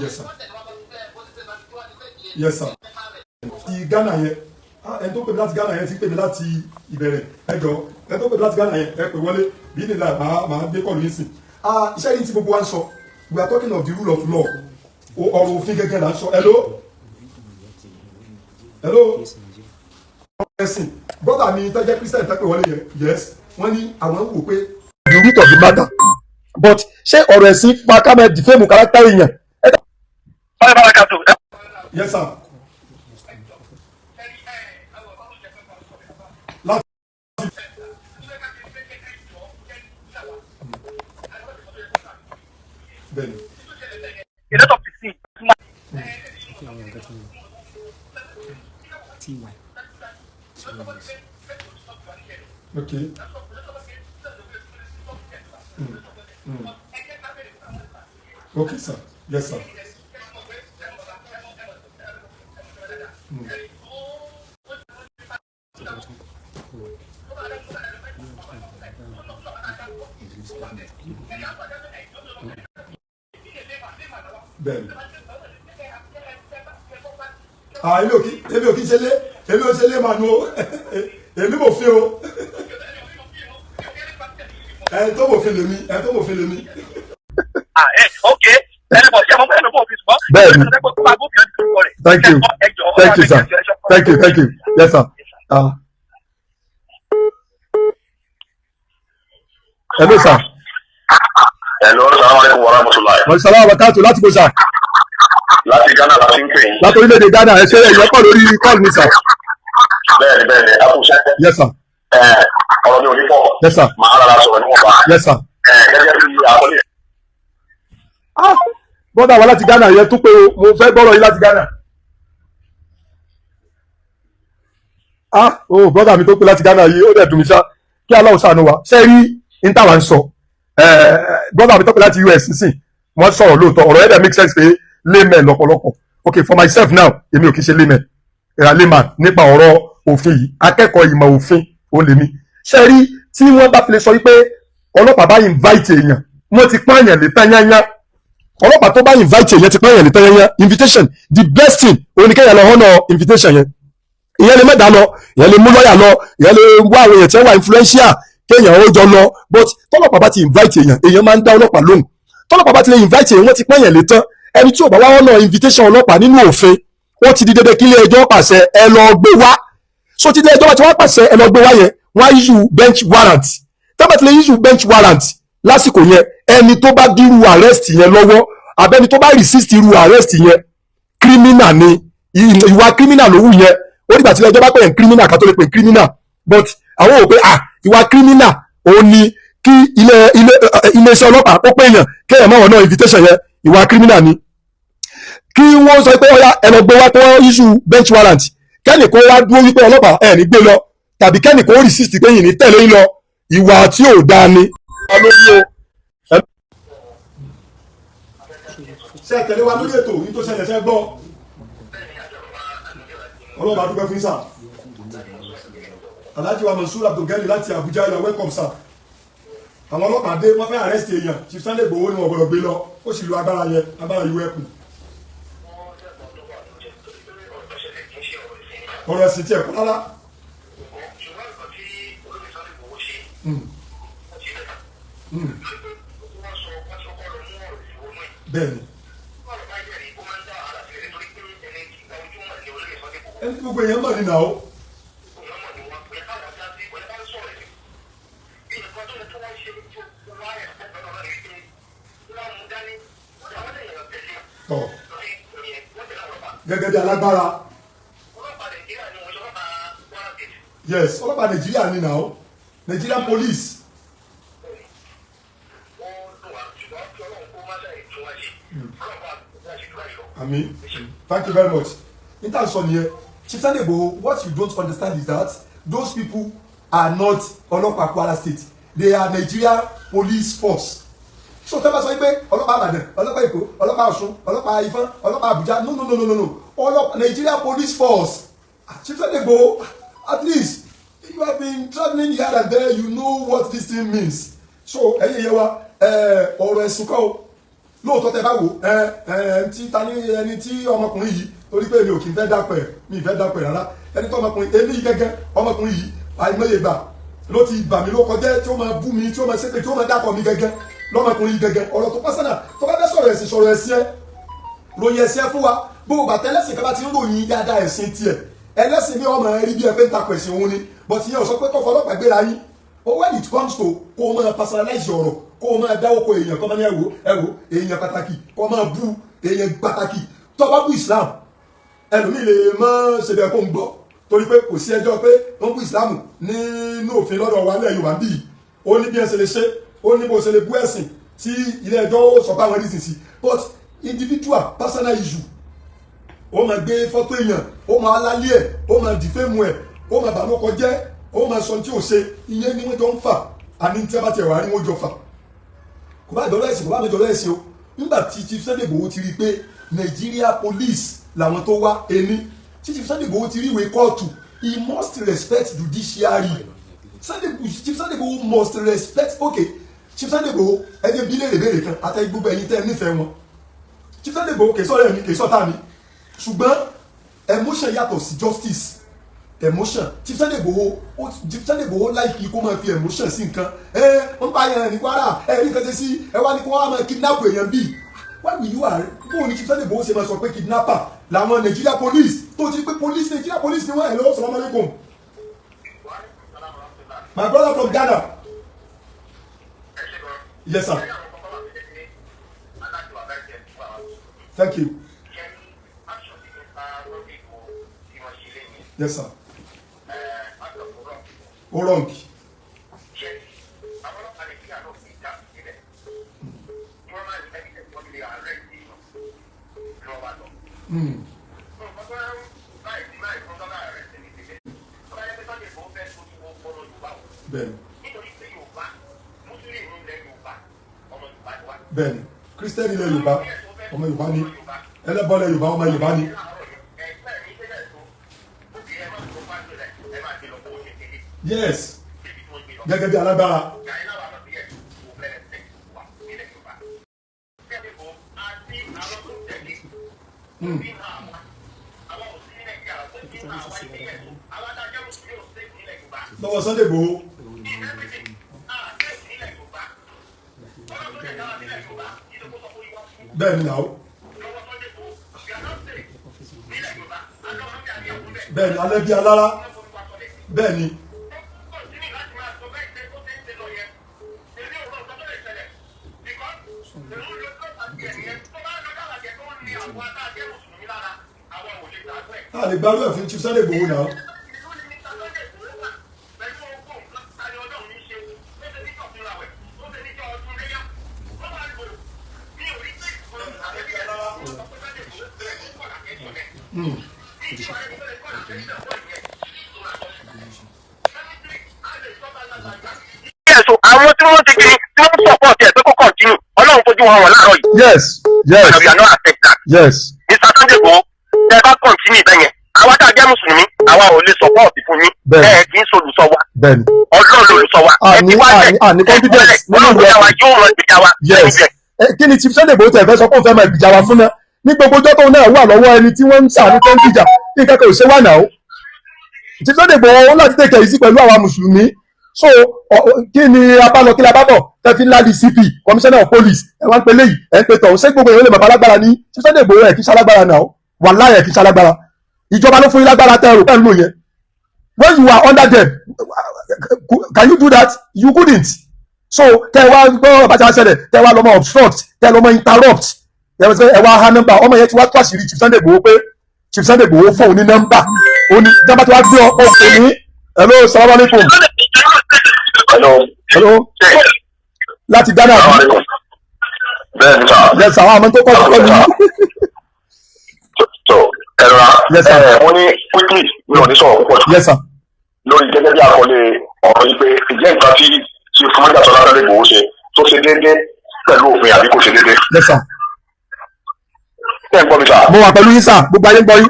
Yes sir, yes sir. Ti Ghana yẹn, ẹni tó pè mí láti Ghana yẹn ti pè mí láti ìbẹ̀rẹ̀. Ẹ jọ, ẹni tó pè mí láti Ghana yẹn, ẹ pè wọlé bí nílà, máa gbé call yín sí. Iṣẹ́ yìí tí gbogbo wa ń sọ, we are talking of the rule of law. Ọ̀rọ̀ òfin gẹ́gẹ́ là ń sọ. Hello, hello. Ẹ̀sìn, brother mi tó jẹ́ Christian tó pè wọlé yẹn, yes, wọ́n ní àwọn wò pé the root of the matter, but ṣé ọ̀rọ̀ ẹ̀sìn pa ká máa defame character èèyàn? Báyọ̀ bá kàtó. Yes sir. Láti bẹ́ẹ̀ni. A lot of the Kí àwọn nǹkan tí mo ty. Okay. Okay sir. Yes sir. Bẹ́ẹ̀ni. Ah, èmi ò kí ṣe lé, èmi ò ṣe lé mànú o, èmi mò fi o. Ẹni tó mòfin lèmi, ẹni tó mòfin lèmi. Ah, ẹ ok, ẹ bọ̀ ṣé mo fẹ́ lọ bọ̀ fi ṣùgbọ́n. Bẹ́ẹ̀ni. Thank you. Thank you sir. Thank you, thank you. Yes sir. Hello sir. Hello, salaam alaikum wa rahmatullahi. Wọ́n sàlámù àbàkàtù láti bó sà. Láti Ghana la ti ń pè yín. Láti orílẹ̀-èdè Ghana, ẹ ṣe ẹ̀yẹ́ pọ̀ lórí call mi sà. Bẹ́ẹ̀ni, a kò sẹ́. Yes sir. Ọ̀rọ̀ mi ò ní pọ̀. Yes sir. Màá rárá sọ̀rọ̀ níwọ̀nba. Yes sir. Gẹ́gẹ́ bí àkọlé. Ah, brother wa láti Ghana yẹn tún pé o, mo fẹ́ gbọ́rọ̀ yín láti Ghana. Ah, oh, brother mi tó pé láti Ghana yìí, ó dẹ̀ dùn mí ṣá. Kí Allah ṣàánú wa. Ṣé rí n táwa ń sọ? Brother mi tó pé láti US nísìn, wọ́n sọ̀rọ̀ lóòótọ́, ọ̀rọ̀ yẹn dẹ̀ make sense pé layman lọ́pọ̀lọpọ̀. Okay, for myself now, èmi ò kí ṣe layman. Ìrà layman nípa ọ̀rọ̀ òfin yìí, akẹ́kọ̀ọ́ ìmọ̀ òfin ó lèmi. Ṣé rí tí wọ́n bá fi lè sọ wípé ọlọ́pàá bá invite èèyàn, wọ́n ti pààyàn lè tán yányá. Ọlọ́pàá tó bá invite èèyàn ti pààyàn lè tán yányá. Invitation, the best thing, òun ni kéèyàn lọ honour invitation yẹn. Ìyẹn lè mẹ́ta lọ, ìyẹn lè mú lọ́ọ̀yà lọ, ìyẹn lè wá àwọn èèyàn tí wọ́n wà influential kéèyàn ó jọ lọ, but tọ́lọ́pàá bá ti invite èèyàn, èèyàn máa ń dá ọlọ́pàá lóhùn. Tọ́lọ́pàá bá ti lè invite èèyàn, wọ́n ti pààyàn lè tán. Ẹni tí ò bá wá honour invitation ọlọ́pàá nínú òfin, ó ti di dandan kí ilé ẹjọ́ pàṣẹ ẹ lọ gbé wá. So tí ilé ẹjọ́ bá ti wá pàṣẹ ẹ lọ gbé wá yẹn, wọ́n á issue bench warrant. Tẹ́bà ti lè issue bench warrant lásìkò yẹn, ẹni tó bá dírú arrest yẹn lọ́wọ́ àbẹ́ni tó bá resist irú arrest yẹn, criminal ni. Ìwà criminal ló wù yẹn. Ó dìgbà tí ilé ẹjọ́ bá pè é criminal ká tó lè pè é criminal, but àwọn ò pé ah, ìwà criminal òun ni kí ilé ilé iléeṣẹ́ ọlọ́pàá ó pè èèyàn kéèyàn máa wọ̀ náà invitation yẹn, ìwà criminal ni. Kí wọ́n sọ pé ọ̀yá ẹ lọ gbé wá, kó wọ́n issue bench warrant, kẹ́nì kó wá dúró wípé ọlọ́pàá ẹ̀ ní gbé lọ, tàbí kẹ́nì kó resist pé yìí ní tẹ̀lé yín lọ, ìwà tí ò dáa ni. Lórí o. Ṣé ẹ tẹ̀lé wa lórí ètò yìí tó ṣẹlẹ̀? Ṣe gbọ́? Ọlọ́run àdúgbò fún sà. Alhaji wa Mansour Abdulgani láti Abuja, you are welcome sir. Àwọn ọlọ́pàá dé, wọ́n fẹ́ arrest èèyàn. Chief Sunday Igboho ni wọ́n gbọ́dọ̀ gbé lọ, ó sì lo agbára yẹn, agbára ìwé ẹkùn. Ọ̀rọ̀ ẹ̀sìn tiẹ̀ kọ́ rárá. Bẹ́ẹ̀ni. Ẹni tí gbogbo èèyàn mọ̀ nínú àwọn. Tọ̀ gẹ́gẹ́ bí alágbára. Yes, ọlọ́pàá Nàìjíríà ni now, Nigerian police. Àmín. Thank you very much. Intan sọ nìyẹn. Chief Sunday Igboho, what you don't understand is that those people are not ọlọ́pàá Kwara State. They are Nigeria Police Force. So tẹ́ bá sọ pé ọlọ́pàá Ìbàdàn, ọlọ́pàá Èkó, ọlọ́pàá Ọ̀ṣun, ọlọ́pàá Ifọ̀n, ọlọ́pàá Àbújá, no, no, no, no, no, no. Ọlọ́pàá Nigeria Police Force. Chief Sunday Igboho, at least you have been travelling here and there, you know what this thing means. So ẹ̀yin yẹn wa, ọ̀rọ̀ ẹ̀sìn kọ́ o. Lóòótọ́ tẹ bá wò ẹ tí ta ní ẹni tí ọmọkùnrin yìí, torí pé èmi ò kì í fẹ́ dápẹ́, mi ì fẹ́ dápẹ́ rárá. Ẹni tó ọmọkùnrin èmi yìí gẹ́gẹ́, ọmọkùnrin yìí àìmọye ìgbà ló ti bà mí ló kọjá, tí ó máa bú mi, tí ó máa ṣépè, tí ó máa dákọ̀ mi gẹ́gẹ́ lọ́mọkùnrin yìí gẹ́gẹ́. Ọ̀rọ̀ tó pásánà tó bá fẹ́ sọ̀rọ̀ ẹ̀sìn, sọ̀rọ̀ ẹ̀sìn ẹ, ròyìn ẹ̀sìn ẹ fún wa. Gbogbo bàtẹ́ ẹlẹ́sìn kan bá ti ń ròyìn dáadáa ẹ̀sìn tiẹ̀, ẹlẹ́sìn ní ọmọ ẹ rí bí ẹ pé ń takò ẹ̀sìn òun ni, but ìyẹn ò sọ pé kọ́kọ́ ọlọ́pàá gbéra yín. But when it comes to kó o máa personalize ọ̀rọ̀, kó o máa dáwọ́ ko èèyàn, kó o máa ní ẹ̀wò ẹ̀wò èèyàn pàtàkì, kó o máa bú èèyàn pàtàkì, tó o bá bú Islam, ẹlòmíì lè má ṣe bẹ́ẹ̀ kó ń gbọ́, torí pé kò sí ẹjọ́ pé wọ́n bú Islam nínú òfin lọ́dọ̀ wa nílẹ̀ Yorùbá bíi. Ó ní bí ẹ ṣe lè ṣe, ó ní bó ṣe lè bú ẹ̀sìn tí ilé ẹjọ́ ó sọ báwọn reason sí. But individual personal issue, ó máa gbé fọ́tò èèyàn, ó máa lálé ẹ̀, ó máa defame ẹ̀, ó máa bà lóko jẹ́, ó máa sọ tí ò ṣe. Ìyẹn ni wọ́n jọ ń fà. Àní tí a bá tiẹ̀ wá rí, wọ́n jọ fà. Kò bá jọrọ ẹ̀sìn, kò bá jọrọ ẹ̀sìn o. Nígbà tí Chief Sunday Igboho ti rí i pé Nigeria police làwọn tó wá ẹni tí Chief Sunday Igboho ti rí ìwé kóòtù, he must respect judiciary. Chief Sunday Igboho must respect. Okay, Chief Sunday Igboho, ẹ jẹ́ bí léèrè béèrè kan àtẹ gbogbo ẹ̀yin tẹ́ ẹ nífẹ̀ẹ́ wọn. Chief Sunday Igboho kì í sọ̀rọ̀ ẹ̀mí, kì í sọ̀tà mi, ṣùgbọ́n emotion yàtọ̀ sí justice. Emotion, Chief Sunday Igboho, Chief Sunday Igboho like kó máa fi emotion sí nǹkan. Ẹ wọ́n pa yẹn ní Kwara, ẹ rí nǹkan ṣe sí ẹ wá ní kó wọ́n máa kidnap èèyàn bíi. Why will you are bóun ni Chief Sunday Igboho ṣe máa sọ pé kidnapper làwọn Nigeria police, tó ti pé police, Nigeria police ni wọ́n? Hello, salaam alaikum, my brother from Ghana. Yes sir, thank you. Yes sir. Ó wrong. Bẹ́ẹ̀ni, bẹ́ẹ̀ni, Christian ilẹ̀ Yorùbá, ọmọ Yorùbá ni. Ẹlẹ́bọ ilẹ̀ Yorùbá, ọmọ Yorùbá ni. Yes, gẹ́gẹ́ bí alágbára. Lọ́wọ́ Sunday Igboho. Bẹ́ẹ̀ ni náà, bẹ́ẹ̀ ni alẹ́ bí alára, bẹ́ẹ̀ ni. A lè gbárù ẹ̀ fún Chief Sunday Igboho náà. Ẹ̀sùn àwọn tí wọ́n ti kiri tí wọ́n support ẹ̀ pé kó continue, Ọlọ́run fojú wọn wọ̀ láàárọ̀ yìí. Yes, yes. And we are not accept that. Yes. Mr. Sunday Igboho, tẹ bá continue bẹ́ẹ̀ yẹn, àwa tá a jẹ́ mùsùlùmí, àwa ò lè support fún yín. Bẹ́ẹ̀ni. Ẹ kì í solùsọ wa. Bẹ́ẹ̀ni. Ọlọ́run lolùsọ wa. Ẹ ti wá lẹ̀, Àní ẹ ti confidence wálẹ̀, nínú Ọlọ́run ìwé dá wa yóò ràn ìjà wa. Yes. Kí ni Chief Sunday Igboho tẹ̀ fẹ́ sọ pé òun fẹ́ máa gbìjà wa fún náà? Ní gbogbo ọjọ́ tóun náà wà lọ́wọ́ ẹni tí wọ́n ń sàánú tó ń gbìjà, nǹkan kan ò ṣe wà náà. Chief Sunday Igboho ó láti take it easy pẹ̀lú àwa mùsùlùmí. So kí ni abálọ, kí la bá bọ̀ tẹ́fí ńlá di CP, commissioner of police? Ẹ wá ń pe léyìí, ẹ ń pe tọ̀hún. Ṣé gbogbo èèyàn lè bàbá alágbára ní Chief Sunday Igboho? Ẹ̀ kí ṣalágbára náà, wàláhì, ẹ̀ kí ṣalágbára. Ìjọba ló fún yín lágbára tẹ́ ẹ rò pẹ̀lú yẹn. When you are under them, can you do that? You couldn't. So tẹ́ ẹ wá gbọ́ bàtà ṣẹlẹ̀, tẹ́ ẹ wá lọ́mọ obstruct, tẹ́ ẹ lọ́mọ interrupt, ẹ wá ha nọ́mbà ọmọ yẹn ti wá tó àṣírí Chief Sunday Igboho pé Chief Sunday Igboho fóun ní nọ́mbà. Ó ní nọ́mbà tí wàá gbé ọ ọ ní. Hello, salaam alaikum. Hello. Hello, láti Ghana. Bẹ́ẹ̀ni sà. Yes sir, àwọn àmọ́ tó kọ́ ọ́ ní. So ẹ̀rọ Yes, sir. ẹ̀ wọ́n ní quickly, mi ò ní sọ̀rọ̀ púpọ̀ jù Yes sir. lórí gẹ́gẹ́ bí àkọlé ọ̀rọ̀ yìí pé ìjẹ́ nǹkan tí Chief Májàsọ́lá Sunday Igboho ṣe tó ṣe déédéé pẹ̀lú òfin àbí kò ṣe déédéé. Yes sir. Ṣé ẹ ń gbọ́ mi sà? Mo wà pẹ̀lú yín sir, gbogbo ayé ń gbọ́ yín.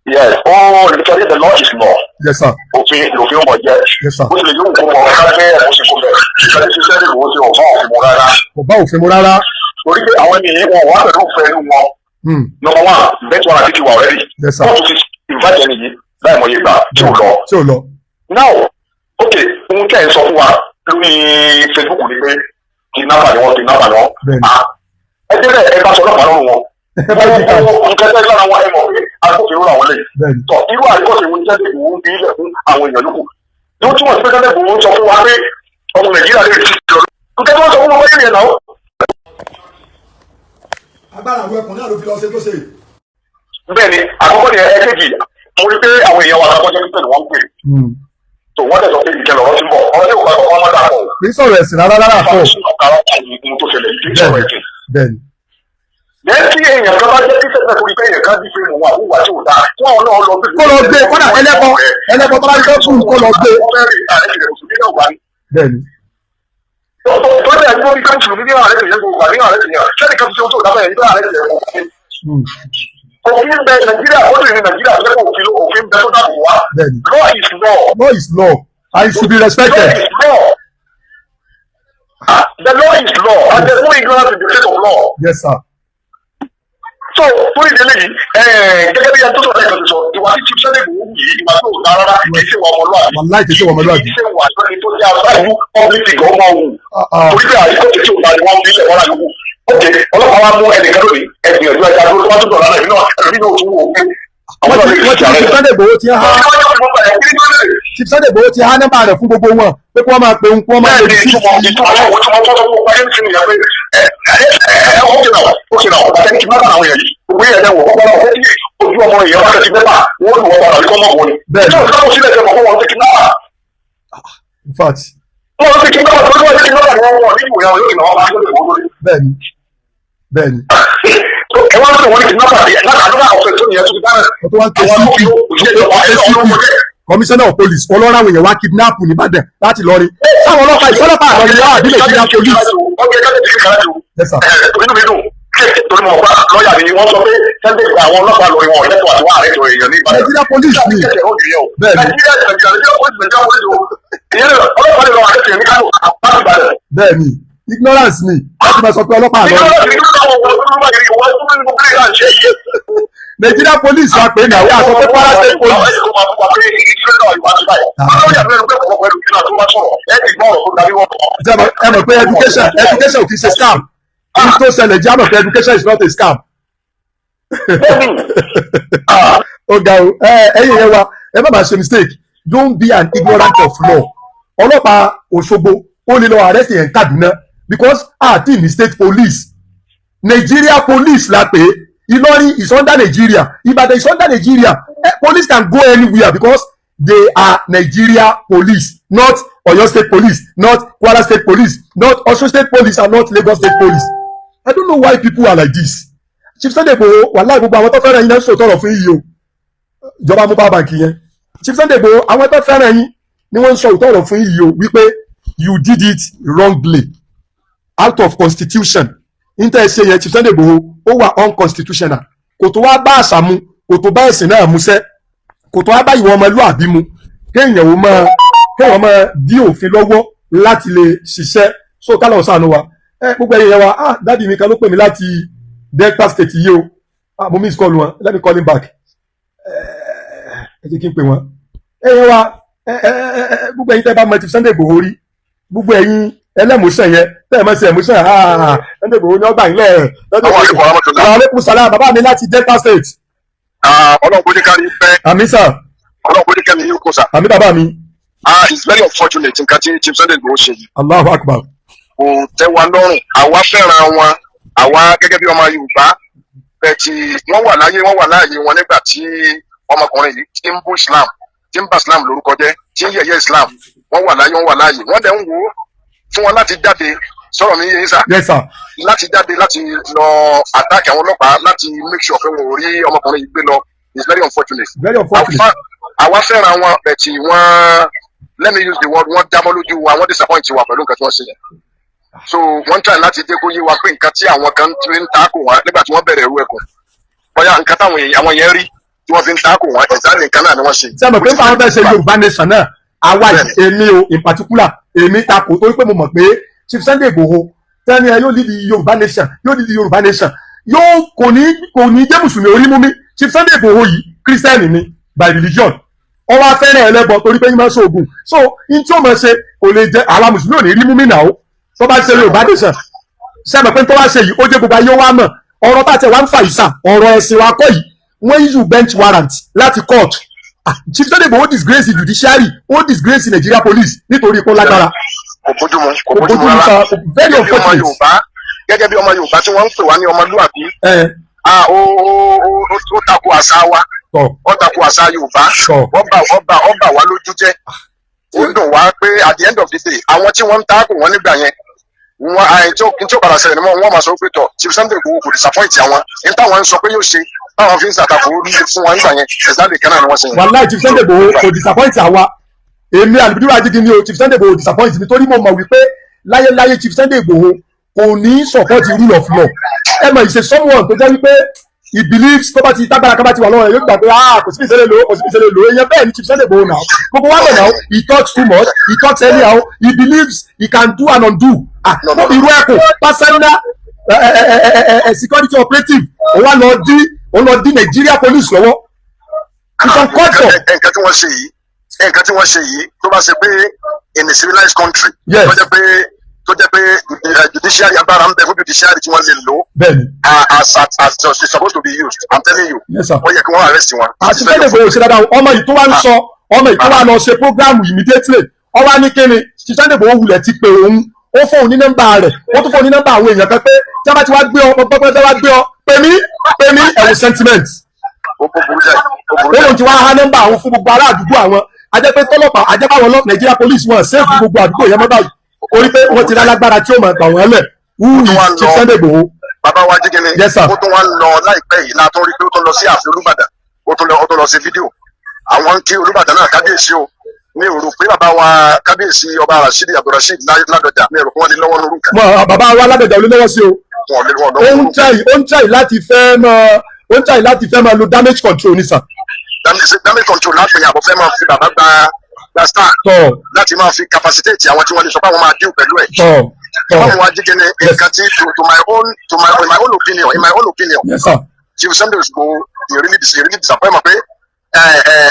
Yes, oh, literally, the law is law. Yes sir. Òfin lòfin ó mọ̀ jẹ́. Yes sir. Bó tilẹ̀ yóò kó mọ ká gbé ẹ̀mú sí kó bẹ̀. Ìkànnì ṣiṣẹ́ lè wò ó ṣe ọ̀fọ́n òfin mu rárá. Kò bá òfin mu rárá. Torí pé àwọn ènìyàn wọn wà pẹ̀lú òfin ẹnu wọn. Number one, bench warrant ti wà already. Yes sir. Wọ́n tún ti invite ẹni yìí láì mọye ìgbà tí ò lọ. Tí ò lọ. Now, okay, ohun tẹ́ ẹ̀ ń sọ fún wa lórí Facebook ni pé kidnapper ni wọ́n, kidnapper ni wọ́n. Bẹ́ẹ̀ni. Ah, ẹ débẹ̀, ẹ bá sọ ọlọ́pàá lọ́rùn wọn. Ẹ bá yí ká. Nǹkan tẹ́ lára wọn, ẹ mọ̀ pé agbófinró làwọn lè. Bẹ́ẹ̀ni. Tọ irú àríkọ́sẹ̀ wo ní Sunday Igboho ń fi ilẹ̀ fún àwọn èèyàn yòókù? Yóò túmọ̀ sí pé Sunday Igboho ń sọ fún wa pé ọmọ Nàìjíríà lè ti lọ. Nǹkan tí wọ́n sọ fún wọn wáyé nìyẹn náà. Agbára àwọn ẹkùn náà ló fi lọ ṣe tó ṣe. Bẹ́ẹ̀ni, àkọ́kọ́ ni. Ẹ̀ẹ́kejì, mo rí pé àwọn èèyàn wa àtàkọ́jọ́ pípẹ́ ni wọ́n ń pè. Tó wọ́n dẹ̀ sọ pé ìkẹlẹ̀ ọ̀rọ̀ ti ń bọ̀. Ọ̀rọ̀ tí kò bá kọ́ ọmọ dà pọ̀. Kì í sọ̀rọ̀ ẹ̀sìn rárá rárá àtọ̀. Ohun tó ṣẹlẹ̀ yìí kì í sọ̀rọ̀ ẹ̀sìn. Bẹ́ẹ̀ni. Lẹ́yìn tí èèyàn kan bá jẹ́ kí sẹ́sẹ̀ torí pé èèyàn kan bí fíìmù wà wúwà tí ò dáa kí àwọn náà lọ gbé. Kó lọ gbé, kódà ẹlẹ́bọ ẹlẹ́bọ tó bá rí fẹ́ fún kó lọ gbé. Wọ́n fẹ́ rí ààrẹ ìrẹ̀ mùsùlùmí náà wà ní. Bẹ́ẹ̀ni. Tó ní ẹgbẹ́ orí mùsùlùmí ní ààrẹ ìrẹ̀ gbogbo ní ààrẹ ìrẹ̀ sẹ́ni kan tí ó tó dábẹ́ yìí ààrẹ ìrẹ̀ òfin bẹ Nàìjíríà, ó sì ní Nàìjíríà tó lẹ́kọ̀ọ́ òfin, òfin bẹ tó dáàbò wá. Bẹ́ẹ̀ni. Law is law. Law is law and it should be respected. Law is law. Ah, the law is law and there is no ignorance in the face of law. Yes sir. So torí ìdílé yìí, gẹ́gẹ́ bí ẹni tó sọ̀rọ̀ ẹ̀kan ti sọ, ìwà tí Chief Sunday Igboho wù yìí, ìwà tó dáa rárá, kì í ṣe ìwà ọmọlúwàbí. Wàláì, kì í ṣe ìwà ọmọlúwàbí. Kì í ṣe ìwà àjọyìn tó jẹ́ aṣáájú public figure ọmọ wù. Ah, ah. Torí pé àyíkọ́ tí ò dáa ni wọ́n fi ilẹ̀ wọ́n rà yòókù. Ok, ọlọ́pàá wa mú ẹnìkan lónìí, ẹgbìyànjú ẹja dúró, tó bá tún dọ̀la náà, èmi náà ẹlòmíì náà tún wò ó pé àwọn náà lè Wọ́n ti Chief Sunday Igboho ti há Chief Sunday Igboho ti há nọ́mbà rẹ̀ fún gbogbo wọn pé kí wọ́n máa pe òun, kí wọ́n máa pe Bẹ́ẹ̀ni. sí. Ìtumọ̀ àwọn ìtumọ̀ tó tó gbogbo ayé ń sin ìyá pé ẹ ẹ ẹ ókè náà, ókè náà, ọ̀gá tẹ́ni kí má bàa àwọn èèyàn yìí gbogbo yẹn lẹ́wọ̀ ọ̀pọ̀ náà fẹ́ tí ojú ọmọ èèyàn bá tẹ̀sí mẹ́fà wọ́n lù wọ́n padà bí kọ́ mọ̀ wọ́n ni. Bẹ́ẹ̀ni. Tí òṣìṣẹ́ kò sílẹ̀ ṣe mọ̀ fún wọn ṣe kidnapper. In fact. Wọ́n ṣe kidnapper tó wọ́n ṣe kidnapper ni wọ́n wọ̀ nínú ìyàwó yóò náà wọ́n bá tó lè wọ́n lórí. Bẹ́ẹ̀ni, bẹ́ẹ̀ni. Ẹ wá lóde wọn ní kidnapper láti àdúrà ọ̀sẹ̀ tó nìyẹn tó ti dáná. Wọ́n tó wá ń ké Àwọn CP agbófinró òṣìṣẹ́ ìjọba ẹ̀ CP, commissioner of police, ọlọ́run àwọn èèyàn wá kidnap nìbàdàn láti lọ rí sáwọn ọlọ́pàá ìsọlọ́pàá àlọ́rin wá àbí Nàìjíríà police. Yes sir. Inú mi dùn torí mo gbà lọ́ọ̀yà ni wọ́n sọ pé Sunday gba àwọn ọlọ́pàá lórí wọn lẹ́tọ̀ọ́ àti wọ́n àrẹ́tọ̀ èèyàn ní Ìbàdàn. Nigeria police ni. Bẹ́ẹ̀ni. Nàìjíríà, Nàìjíríà, Nàìjíríà police, Nàìjíríà police o. Ìyẹn ọlọ́pàá lè lọ àrẹ́tọ̀ ní Kánò láti Ìbàdàn. Bẹ́ẹ̀ni, ignorance ni láti máa sọ pé ọlọ́pàá àlọ́rin. Nigeria police wa pé náà wọ́n àsọ pé Kwara State police. Ṣé ẹ mọ̀ pé education kì í ṣe scam? Kí tó ṣẹlẹ̀ jẹ́ àmọ̀ pé education is not a scam. Ó ga o. Ẹ̀yin yẹn wa, ẹ má máa ṣe mistake. Don't be an ignorant of law. Ọlọ́pàá Òṣogbo ó lè lọ arrest yẹn Kaduna because àti ní state police. Nigeria police la pè é. Ìlọrin is under Nigeria, Ìbàdàn is under Nigeria. Police can go anywhere because they are Nigeria police, not Oyo State police, not Kwara State police, not Osun State police and not Lagos State police. I don't know why people are like this. Chief Sunday Igboho, wàláì, gbogbo àwọn tó fẹ́ràn yín náà sòtọ̀rọ̀ fún yìí o. Ìjọba mú power bank yẹn. Chief Sunday Igboho, àwọn tó fẹ́ràn yín ni wọ́n ń sọ òtọ̀rọ̀ fún yìí o wípé you did it wrongly, out of constitution. Níta ẹ ṣe yẹn, Chief Sunday Igboho, ó wà unconstitutional. Kò tó wá bá àṣà mu, kò tó bá ẹ̀sìn náà musẹ́, kò tó wá bá ìwọ ọmọlúàbí mu kéèyàn máa dí òfin lọ́wọ́ láti lè ṣiṣẹ́. So kálọ̀ ṣàánú wa. Ẹ gbogbo ẹ̀yẹ wa, ah, daddy mi kan ló pè mí láti Delta State yìí o. Ah, mo miss call wọn. Let me call him back. Ẹ jẹ́ kí n pè wọ́n. Ẹ̀yin wa, ẹ ẹ ẹ gbogbo ẹ̀yin tẹ́ bá mọ ti Sunday Igboho rí, gbogbo ẹ̀yin ẹlẹ́mùsàn yẹn tẹ́ ẹ mọ̀ sí ẹ̀mùsàn, Sunday Igboho ní ọgbà ilẹ̀. Aleykum salaam, bàbá mi láti Delta State. Ọlọ́run kò ní kárí pẹ́. Àmín sir. Ọlọ́run kò ní kẹ́mi yín kó sà. Àmín, bàbá mi. Ah, it's very unfortunate nǹkan tí Chief Sunday Igboho ṣe yìí. Allahu Akbar. Kò tẹ́ wa lọ́rùn. Àwa fẹ́ràn wọn, àwa gẹ́gẹ́ bí ọmọ Yorùbá bẹ́ẹ̀ tí wọ́n wà láyé, wọ́n wà láàyè wọn nígbà tí ọmọkùnrin yìí ti ń bú Islam, tí ń bà Islam lórúkọ jẹ́, tí ń yẹ̀yẹ́ Islam. Wọ́n wà láyé, wọ́n wà láàyè, wọ́n dẹ̀ ń wò ó fún wọn láti jáde sọ̀rọ̀ mi yé sà. Yes sir. Láti jáde láti lọ attack àwọn ọlọ́pàá láti make sure pé wọn ò rí ọmọkùnrin yìí gbé lọ is very unfortunate. Very unfortunate. Àwa fẹ́ràn wọn bẹ̀ tí wọ́n, let me use the word, wọ́n jábọ́ lójú wa, wọ́n disappoint wa pẹ̀lú nǹkan tí wọ́n ṣe yẹn. So wọ́n try láti dé kó yé wa pé nǹkan tí àwọn kan ti ń takò wọn nígbà tí wọ́n bẹ̀rẹ̀ ẹrú ẹkùn, bóyá nǹkan táwọn àwọn yẹn rí tí wọ́n fi ń takò wọn, exactly nǹkan náà ni wọ́n ṣe. Ṣé ẹ mọ̀ pé àwọn fẹ́ ṣe Yorùbá nation náà, àwa èmi o, in particular èmi takò, torí pé mo mọ̀ pé Chief Sunday Igboho tẹ́ni ẹ yóò lead Yorùbá nation, yóò lead Yorùbá nation, yóò kò ní jẹ́ mùsùlùmí orí mú mi. Chief Sunday Igboho yìí, Christian ni by religion, ó wá fẹ́ràn ẹlẹ́bọ torí pé yín máa ń ṣoògùn. So in tí ó máa ṣe kò lè jẹ́ àwa mùsùlùmí ò ní rí mú mi náà tó bá ṣe Yorùbá nation. Ṣé ẹ mọ̀ pé tó wá ṣe yìí, ó jẹ́ gbogbo ayé wa mọ̀ ọ̀rọ̀ tá a tẹ̀ wá ń fà yìí sà, ọ̀rọ̀ ẹ̀sìn wa kọ́ yìí. Wọ́n issue bench warrant láti court. Chief Sunday Igboho disgrace judiciary, ó disgrace Nigeria police nítorí kó lágbára. Kò bójúmu, kò bójúmu rárá. Very unfortunate. Gẹ́gẹ́ bí ọmọ Yorùbá tí wọ́n ń pè wá ní ọmọlúwàbí, ó tako àṣà wa, ó tako àṣà Yorùbá. Ó bà wá lójú jẹ́, ó dùn wá pé at the end of the day, àwọn tí wọ́n ń takò wọ́n nígbà yẹn, wọn àyìn tí ó padà ṣẹlẹ̀ ni wọ́n máa sọ pé tọ̀, Chief Sunday Igboho kò disappoint àwọn ní táwọn ń sọ pé yóò ṣe, táwọn fi ń ṣàtakò fún wọn nígbà yẹn, exactly kan náà ni wọ́n ṣe yẹn. Wàláì, Chief Sunday Igboho kò disappoint àwa. Èmi àlùbídúrà jígi ni o, Chief Sunday Igboho disappoint mi torí mo mọ̀ wípé láyéláyé Chief Sunday Igboho kò ní support rule of law. Ẹ mọ̀, ìṣe someone tó jẹ́ wípé he believes tó bá ti tágbára kan bá ti wà lọ́wọ́ rẹ̀, yóò gbà pé, ah, kò sí ìṣẹ̀lẹ̀ lò, kò sí ìṣẹ̀lẹ̀ lò. Èèyàn bẹ́ẹ̀ ni Chief Sunday Igboho now. Gbogbo wa mọ̀ now, he talks too much, he talks anyhow, he believes he can do and undo. Ah, irú ẹkùn personal security operative, òun lọ dí Nigeria police lọ́wọ́. It's uncalled for. Nǹkan tí wọ́n ṣe yìí, tó bá ṣe pé in a civilized country, tó jẹ́ pé judiciary, agbára ń bẹ fún judiciary tí wọ́n lè lò as it's supposed to be used, I'm telling you, Yes sir. ó yẹ kí wọ́n arrest wọn. Àti Sunday Igboho ṣe dáadáa. Ọmọ yìí tó wá ń sọ, ọmọ yìí tó wá lọ ṣe program immediately, ó wá ní kíni tí Sunday Igboho wulẹ̀ ti pè òun, ó fóun ní nọ́mbà rẹ̀, ó tún fóun ní nọ́mbà àwọn èèyàn kan pé tí wọ́n bá ti wá gbé ọ pẹ́pẹ́ tí wọ́n bá gbé ọ, pè mí, pè mí. Ẹ̀wọ̀n sentiment. Ó burú jáì, ó burú Ó jáì. lóun ti wá há nọ́mbà àwọn fún gbogbo ará àdúgbò àwọn. Ajẹ́pẹ́ tọ́lọ́pàá, ajẹ́pẹ́ àwọn ọlọ́pàá Nigeria police wọn save gbogbo àdúgbò yẹn mọ́ báyìí orí pé wọ́n ti lálágbára tí ó máa gbà wọ́n lẹ̀. Who is Chief Sunday Igboho? Bàbá wa jígini. Yes, sir. Ó tún wá lọ láìpẹ́ yìí náà tó rí pé ó tún lọ sí ààfin Olúbàdàn, ó tún lọ sí fídíò àwọn kí Olúbàdàn náà, kábíyèsí o. Mi ò rò pé bàbá wa kábíyèsí ọba Rasheed Abdulrasheed Ládọjà, mi ò rò pé wọ́n lè lọ́wọ́ lórúkọ. Mọ bàbá wa Ládọjà olólọ́wọ́ sí o. Wọn lè lọ́wọ́. Ó ń try láti fẹ́ máa lo damage control ní sàn. Damage control láti yàgò fẹ́ máa fi bàbá gba star láti máa fi capacitate àwọn tí wọ́n lè sọ pé àwọn máa deal pẹ̀lú ẹ̀. Tọ tọ. Wọ́n mú wa jígini, nǹkan tí to my in my own opinion, in my own opinion, Yes sir. Chief Sunday Igboho, he really disappoint me pé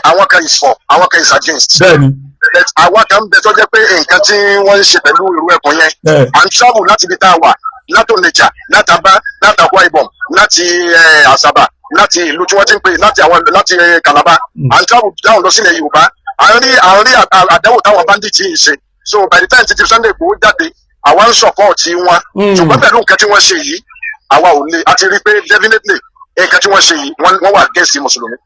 àwọn kan is for, àwọn kan is against. But àwa kan bẹ tó jẹ́ pé nǹkan tí wọ́n ń ṣe pẹ̀lú irú ẹkùn yẹn, à ń travel láti ibi tá a wà, láti Onitsha, láti Aba, láti Akwa Ibom, láti Asaba, láti ìlú tí wọ́n ti ń pè, láti àwọn láti Calabar, à ń travel down lọ sílẹ̀ Yorùbá, à ń rí àdánwò táwọn bandits yìí ń ṣe. So by the time tí Sunday Igboho jáde, àwa ń support wọn, ṣùgbọ́n pẹ̀lú nǹkan tí wọ́n ṣe yìí, àwa ò lè, a ti rí i pé definitely nǹkan tí wọ́n ṣe yìí, wọ́n wà against mùsùlùmí,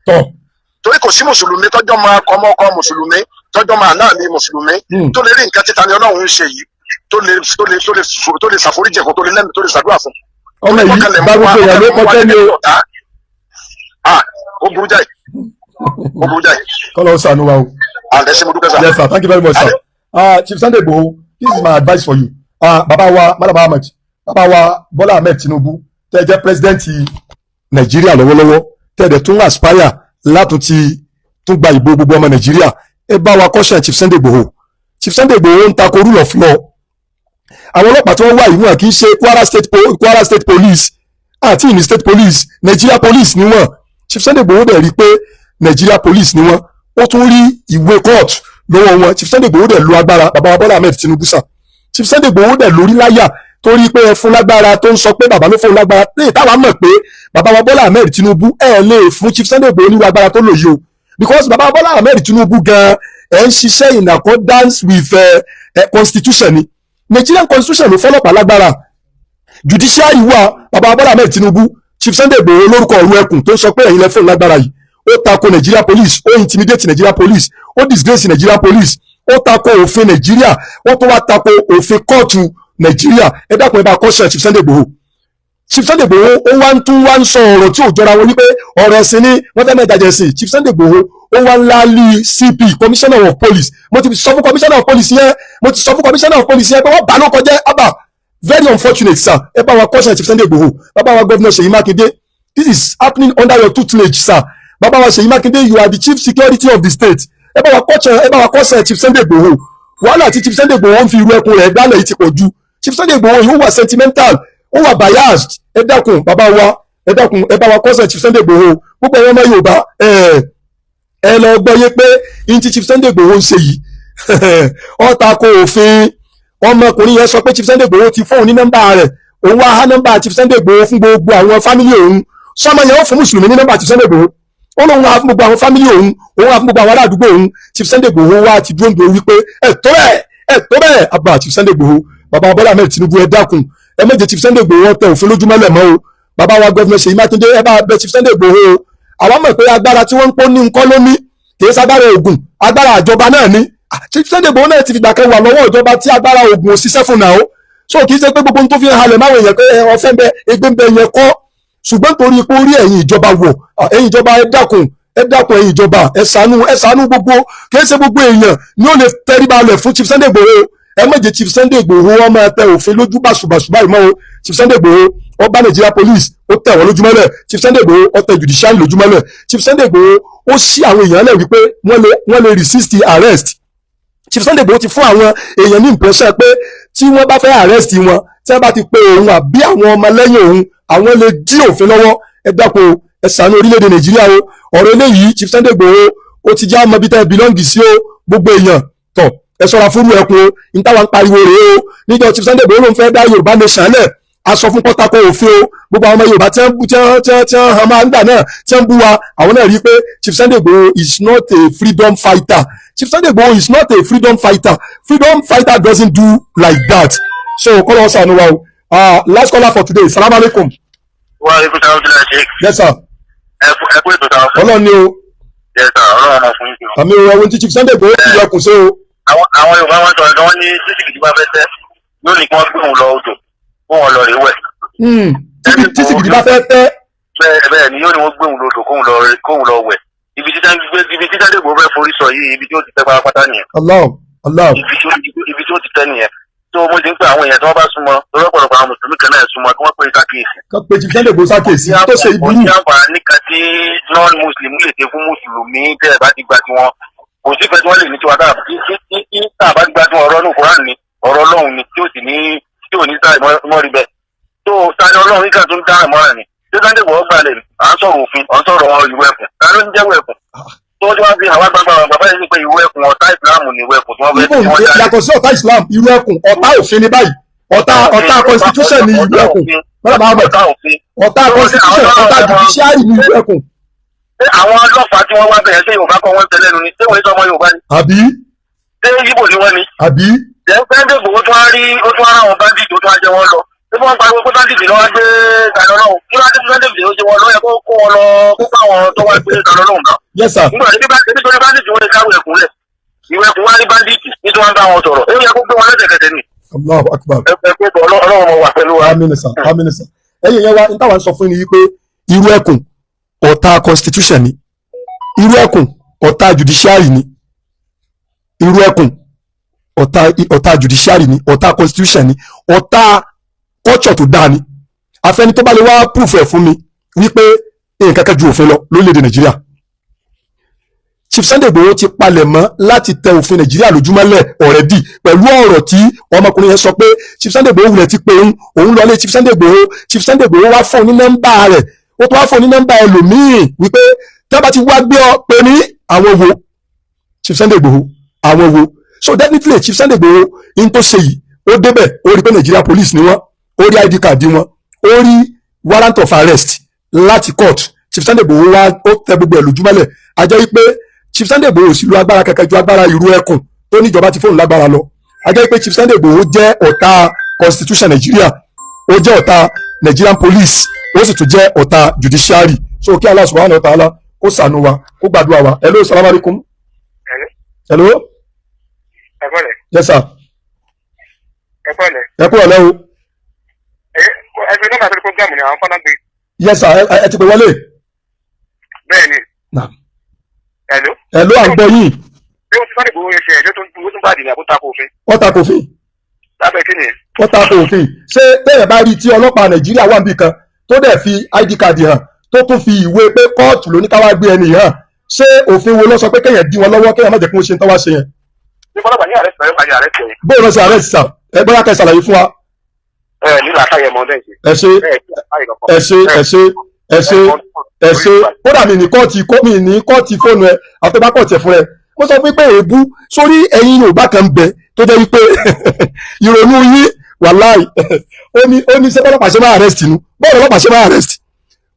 torí kò sí mùsùlùmí tọ́jọ́ máa kọ́mọ́kọ́ mùsùlùmí, tọ́jọ́ máa náà ní mùsùlùmí tó lè rí nǹkan títa ni Ọlọ́run ń ṣe yìí, tó lè ṣàforíjì fún, tó lè lẹ́nu, tó lè ṣàdúrà fún. Ọmọ yìí bá gbogbo èèyàn ló kọjá ní o. Ah, ó burú jáì, ó burú jáì. Kọ́lọ́ ṣàánú wa o. Àǹdẹ̀ sí mo dúpẹ́ sá. Yes sir, thank you very much sir. Chief Sunday Igboho, this is my advice for you. Bàbá wa Malam Ahmed, bàbá wa Bọ́lá Ahmed Tinubu, tẹ́ jẹ́ president Nàìjíríà lọ́wọ́lọ́wọ́, tẹ́ dẹ̀ tún aspire látún ti tún gba ìbò gbogbo ọmọ Nàìjíríà, ẹ bá wa caution Chief Sunday Igboho. Chief Sunday Igboho ń tako rule of law. Àwọn ọlọ́pàá tí wọ́n wà yìí, wọn kì í ṣe Kwara State Police àti ìní state police, Nigeria police ni wọ́n. Chief Sunday Igboho dẹ̀ rí i pé Nigeria police ni wọ́n. Ó tún rí ìwé court lọ́wọ́ wọn. Chief Sunday Igboho dẹ̀ lo agbára. Bàbá wa Bọ́lá Ahmed Tinubu sà, Chief Sunday Igboho dẹ̀ lórí láyà torí pé ẹ fún lágbára, tó ń sọ pé bàbá ló fún lágbára lè táwa mọ̀ pé bàbá wa Bọ́lá Ahmed Tinubu, ẹ lè fún Chief Sunday Igboho nírú agbára tó lò yìí o, because bàbá Bọ́lá Ahmed Tinubu gan ẹ ń ṣiṣẹ́ in accordance with constitution ni. Nigerian constitution ló fọlọ́pàá lágbára, judiciary wà. Bàbá Bọ́lá Ahmed Tinubu, Chief Sunday Igboho lórúkọ ọ̀run ẹkùn tó ń sọ pé ẹ̀yin lẹ fún lágbára yìí, ó tako Nigeria police, ó intimidate Nigeria police, ó disgrace Nigeria police, ó tako òfin Nigeria, ó tún wá tako òfin kóòtù Nigeria. Ẹ dákun, ẹ bá caution Chief Sunday Igboho. Chief Sunday Igboho, ó wá ń tún wá ń sọ ọ̀rọ̀ tí ò jọra wọn wípé ọ̀rọ̀ ẹ̀sìn ni wọ́n fẹ́ mẹ́ta jẹ̀sìn. Chief Sunday Igboho, ó wá ń láálí CP, Commissioner of Police. Mo ti sọ fún Commissioner of Police yẹn, mo ti sọ fún Commissioner of Police yẹn pé wọ́n bá ló kọjá abba. Very unfortunate, sir. Ẹ bá wa caution Chief Sunday Igboho. Bàbá wa Governor Ṣèyí Mákindé, this is happening under your tutelage, sir. Bàbá wa Ṣèyí Mákindé, you are the chief security of the state. Ẹ bá wa caution, ẹ bá wa caution Chief Sunday Igboho. Wàhálà tí Chief Sunday Igboho ń fi irú ẹkùn rẹ̀ gbálẹ̀ yìí ti pọ̀ ju. Chief Sunday Igboho yìí, ó wà sentimental, ó wà biased. Ẹ dákun, bàbá wa, ẹ dákun, ẹ bá wa caution Chief Sunday Igboho. Gbogbo ẹ̀wọ̀n ọmọ Yorùbá, ẹ lọ gbọ́ yé pé ní tí Chief Sunday Igboho ń ṣe yìí, ó tako òfin. Ọmọkùnrin yẹn sọ pé Chief Sunday Igboho ti fóun ní nọ́mbà rẹ̀, òun wá há nọ́mbà Chief Sunday Igboho fún gbogbo àwọn family òun. Sọmọ yẹn ó fún mùsùlùmí ní nọ́mbà Chief Sunday Igboho? Ó lóun wá fún gbogbo àwọn family òun, òun wá fún gbogbo àwọn ará àdúgbò òun. Chief Sunday Igboho wá ti dúró dúró wípé ẹ tó bẹ́ẹ̀, ẹ tó bẹ́ẹ̀. Àbá Chief Sunday Igboho, bàbá Bọ́lá Ahmed Tinubu, ẹ dákun, ẹ má jẹ́ Chief Sunday Igboho tẹ òfin lójúmọ́lẹ̀ mọ́ o. Bàbá wa Governor Ṣèyí Mákindé, ẹ bá bẹ Chief Sunday Igboho o. Àwa mọ̀ pé agbára tí wọ́n ń pọ́n ní nǹkan ló ní, kì í sábàrà oògùn, agbára àjọba náà ní. Chief Sunday Igboho náà ti fìgbà kan wà lọ́wọ́ ìjọba tí agbára oògùn ò ṣiṣẹ́ fún náà o. So kì í ṣe pé gbogbo ohun tó fi ń halẹ̀ máwọn èèyàn pé ọ̀fẹ́ ń bẹ, egbé ń bẹ yẹn kọ́, ṣùgbọ́n torí pé ó rí ẹ̀yin ìjọba wọ̀. Ẹ̀yin ìjọba, ẹ dákun, ẹ dákun, ẹ̀yin ìjọba, ẹ ṣàánú, ẹ ṣàánú. Gbogbo kì í ṣe gbogbo èèyàn ni ó lè tẹríba lẹ̀ fún Chief Sunday Igboho. Ẹ má jẹ́ Chief Sunday Igboho wọ́n máa tẹ òfin lójú bàṣubàṣu báyìí mọ́ o. Chief Sunday Igboho, ó bá Nigeria police, ó tẹ̀ wọ́n lójúmọ́lẹ̀. Chief Sunday Igboho, ó tẹ judiciary lójúmọ́lẹ̀. Chief Sunday Igboho, ó ṣí àwọn èèyàn lẹ̀ wípé wọ́n lè resist the arrest. Chief Sunday Igboho ti fún àwọn èèyàn ní impression pé tí wọ́n bá fẹ́ arrest wọn, tí wọ́n bá ti pe òun àbí àwọn ọmọlẹ́yìn òun, àwọn lè dí òfin lọ́wọ́. Ẹ dákun, ẹ ṣàánú orílẹ̀-èdè Nàìjíríà o. Ọ̀rọ̀ eléyìí, Chief Sunday Igboho, ó ti já mọ bí tẹ́ ẹ belong sí o. Gbogbo èèyàn tọ̀, ẹ ṣọ́ra fúnrú ẹkùn o. Ní táwa ń pariwo rèé o. Níjọ́ Chief Sunday Igboho ló ń fẹ́ dá Yorùbá nation lẹ̀, a sọ fún pátákó òfin o. Gbogbo àwọn ọmọ Yorùbá tí wọ́n tí wọ́n tí wọ́n tí wọ́n hàn máa ń gbà náà, tí wọ́n bú wa, àwọn náà rí i pé Chief Sunday Igboho is not a freedom fighter. Chief Sunday Igboho is not a freedom fighter. Freedom fighter doesn't do like that. So kọ́lọ́ ṣàánú wa o. Last caller for today. Salaam alaikum. Wa aleykum salaam tí láti. Yes, sir. Ẹ kú ètò sáà. Ọlọ́run ni o. Yes sir, Ọlọ́run máa fún yín sí o. Àmì ohun tí Chief Sunday Igboho ti yọkùn sí o. Àwọn Yorùbá wọn sọ̀rọ̀ gan, wọ́n ní títí kìdí bá fẹ́ tẹ́, yóò ní kí wọ́n gbé òun lọ odò kó wọn lọ rí wẹ̀. Tí sìgìdì bá fẹ́ tẹ́. Bẹ́ẹ̀ ni, yóò ní wọ́n gbé òun lọ odò kóun lọ wẹ̀. Ibi tí Sunday Igboho fẹ́ forí sọ yìí, ibi tí ó ti tẹ́ pátápátá nìyẹn. Allah Allah. Ibi tí ó ti tẹ́ nìyẹn. Tó mo ti ń pè àwọn èèyàn tí wọ́n bá súnmọ́ lórí, ọ̀pọ̀lọpọ̀ àwọn mùsùlùmí kan náà súnmọ́, kí wọ́n pè é sákìyèsí. Ká pé Chief Sunday Igboho sákìyèsí tó ṣe ìburú. Kò sí àǹfààní kan tí non-muslim lè ṣe fún mùsùlùmí tẹ́ ẹ bá ti gba tiwọn. Kò sí fẹ́ tí wọ́n lè ní tiwa tá a bá ti gba tiwọn. Ọ̀rọ̀ ní Kùránì ni, ọ̀rọ̀ Ọlọ́run ni tí ò sì ní tí ò ní sáà mọ́ rí bẹ́ẹ̀. Tó sáré Ọlọ́run nígbà tó ń dá ìmọ̀ràn ni tí Sunday Igboho gbalẹ̀, à ń sọ̀rọ̀ òfin, à ń sọ̀rọ̀ ìwé ẹ̀kùn. Ta ló ń jẹ́wọ́ ẹ̀kùn tó wọ́n ti wá fi àwọn gbàgbà bàbá yìí pé ìwé ẹ̀kùn, ọ̀tá ìsìlámù ni ìwé ẹ̀kùn tí wọ́n fẹ́ tí wọ́n dá. Yàtọ̀ sí ọ̀tá Islam, irú ẹkùn ọ̀tá òfin ní báyìí, ọ̀tá constitution ní irú ẹkùn. Bọ́lá bá bẹ̀, ọ̀tá constitution, ọ̀tá judiciary ní irú ẹkùn. Ṣé àwọn ọlọ́pàá tí wọ́n wá bẹ̀rẹ̀, ṣé Yorùbá kọ́ wọ́n tẹ́lẹ̀ nu ni? Ṣé wọ́n sọ ọmọ Yorùbá ni? Àbí? Ṣé Yíbò ni wọ́n ni? Àbí? Ṣé Sunday Igboho tó wá rí, ó tún wá ráwọn bandit tó tún wá jẹ wọ́n lọ? Ṣé wọ́n pariwo pé bandit ló wá gbé Tani Olohun? Kí ló wá dé tí Sunday Igboho ṣe wọn lọ yẹ kó kó wọn lọ, kó bá àwọn tó wá gbé Tani Olohun náà? Yes sir. Nígbà tí nítorí bandit wọn lè káwé ẹkùn lẹ̀, ìwé ẹkùn wá ní bandit nítorí wọn bá wọn sọ̀rọ̀, ó yẹ kó gbé wọn lẹ́sẹ̀kẹsẹ̀ ni. Allahu akbar. Ẹ pé Ọlọ́run mọ̀ wà pẹ̀lú wa. Amínà sir, amínà sir. Ẹ̀yin yẹn wa, n táwa ń sọ fún yín ni wípé irú ẹkùn, ọ̀tá constitution ni irú ẹkùn, ọ̀tá judiciary ni irú ẹkùn, ọ̀tá judiciary ni, ọ̀tá constitution ni, ọ̀tá culture tó dáa ni. Afẹ́ni tó bá lè wá proof ẹ̀ fún mi wípé nǹkan kan ju òfin lọ lórílẹ̀‐èdè Nàìjíríà. Chief Sunday Igboho ti palẹ̀ mọ́ láti tẹ òfin Nàìjíríà lójúmọ́lẹ̀ already pẹ̀lú ọ̀rọ̀ tí ọmọkùnrin yẹn sọ pé Chief Sunday Igboho wulẹ̀ ti pé òun, òun lọlé Chief Sunday Igboho. Chief Sunday Igboho wá fún un ní nọ́mbà rẹ̀, ó tún wá fún un ní nọ́mbà ẹlòmíì wípé tí wọ́n bá ti wá gbé ọ pé ní àwọn wo. Chief Sunday Igboho, àwọn wo? So definitely, Chief Sunday Igboho in tó ṣe yìí, ó débẹ̀, ó rí pé Nigeria Police ni wọ́n, ó rí ID card wọn, ó rí warrant of arrest láti court. Chief Sunday Igboho wá, ó tẹ gbogbo ẹ̀ lójúmọ́lẹ̀. A jẹ́ wípé Chief Sunday Igboho ò sì lu agbára kankan ju agbára ìrú ẹkùn tó níjọba ti fóun lágbára lọ. A jẹ́ wípé Chief Sunday Igboho jẹ́ ọ̀tá constitution Nigeria, ó jẹ́ ọ̀tá Nigerian Police, ó sì tún jẹ́ ọ̀tá judiciary. So kí Allah subhanahu wa ta'ala kó ṣàánú wa, kó gbàdúrà wa. Hello, salaam alaikum. Hello. Ẹ kọ́lẹ̀. Yes sir. Ẹ kọ́lẹ̀. Ẹ kúrò lẹ́wọ̀. Ẹ fi nọ́mbà sórí program ni àwọn fọ́nà gbé. Yes sir, ẹ ti pè wọlé. Bẹ́ẹ̀ ni. Naam. Hello. Hello, à ń gbọ́ yín. Bí wọ́n ti Sunday Igboho ṣe ẹjọ́ tó ń tún bá dìní àbúta kò òfin. Wọ́n ta kò òfin. Lábẹ́ kí ni? Wọ́n ta kò òfin. Ṣé tẹ́yẹ̀ bá rí tí ọlọ́pàá Nàìjíríà wà níbì kan, tó dẹ̀ fi ID card hàn, tó tún fi ìwé pé kóòtù ló ní ká wá gbé ẹni hàn, ṣé òfin wo ló sọ pé kéèyàn dí wọn lọ́wọ́, kéèyàn má jẹ́ kí wọ́n ṣe ń tán wá ṣe yẹn? Ní fọlọ́pàá ní arrest náà, ní arrest yẹn. Bóyá lọ sí arrest sir, ẹ bóyá kẹ́ ṣàlàyé fún wa. Ẹ ní làákàyè mọ bẹ́ẹ̀ ṣe. Ẹ ṣe, ẹ ṣe, ẹ ṣe, ẹ ṣe, ẹ ṣe. Kódà mi ní kóòtù, mi ní kóòtù fóònù ẹ àtọ́bá kóòtù ẹ fún ẹ. Mo sọ fún pé èébú sórí ẹ̀yin Yorùbá kan bẹ tó jẹ́ wípé ìrònú yín, wàláì, ó ní ṣé bọ́lọ́pàá ṣe máa arrest inú, bọ́ọ̀lù ọlọ́pàá ṣe máa arrest?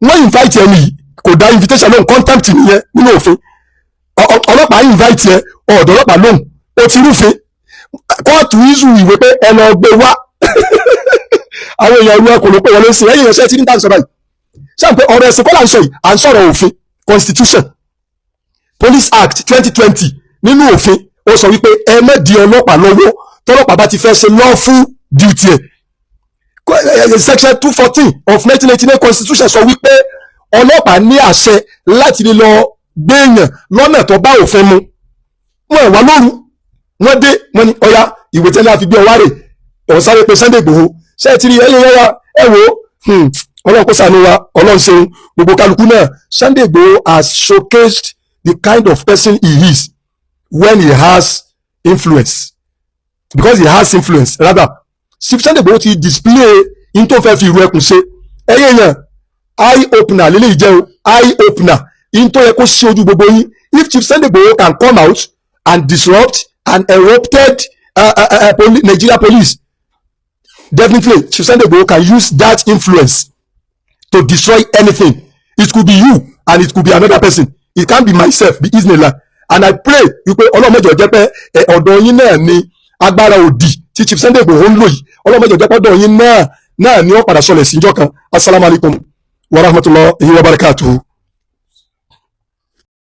Wọ́n invite ẹni yìí, kò dá invitation lóhùn. Contempt nìyẹn nínú òfin. Ọlọ́pàá invite ẹ, ọ̀dọ̀ ọlọ́pàá lóhùn, ó ti rúfin. Kóòtù issue ìwé pé ẹ lọ gbé wá. Àwọn èèyàn ìlú ẹkùn ló pé wọlé sí ẹ̀yìn ìránṣẹ́ tí ní tàn sọ báyìí. Ṣé à ń pé ọ̀rọ̀ ẹ̀sìn kọ́ là ń sọ yìí? À ń sọ̀rọ̀ òfin, constitution, Police Act 2020. Nínú òfin, ó sọ wípé ẹ má di ọlọ́pàá lọ́wọ́ tọ́lọ́pàá bá ti fẹ́ ṣe lawful duty ẹ̀. Section 214 of 1989 constitution sọ wípé ọlọ́pàá ní àṣẹ láti lè lọ gbéèyàn lọ́nà tó bá òfin mu. Wọn wà lóru, wọ́n dé, wọ́n ní ọya, ìwé tẹ́lẹ̀ àfi gbé ọwá rè. Ọ̀hún sáré pé Sunday Igboho. Ṣé ẹ ti rí ẹyẹ yẹn wa? Ẹ wo, Ọlọ́run kó ṣàánú wa. Ọlọ́run ṣeun, gbogbo kálukú náà. Sunday Igboho has showcased the kind of person he is when he has influence, because he has influence rather. Chief Sunday Igboho ti display in tó fẹ́ fi ìrù ẹkùn ṣe. Ẹyẹ yẹn, eye opener lélẹ́yìí jẹ́ o, eye opener in tó yẹ kó ṣe ojú gbogbo yín. If Chief Sunday Igboho can come out and disrupt and erupted Nigeria Police, definitely Chief Sunday Igboho can use that influence to destroy anything. It could be you and it could be another person. It can be myself, be Ismaila. And I pray wípé ọlọ́mọjọ jẹ́ pé ọ̀dọ̀ yín náà ni agbára òdì tí Chief Sunday Igboho ń lò yìí. Ọlọ́mọjọ jẹ́ pé ọ̀dọ̀ yín náà ni ó padà sọlẹ̀ síjọ́ kan. Asalaamualeykum wa rahmatulahi wa barakatuhu.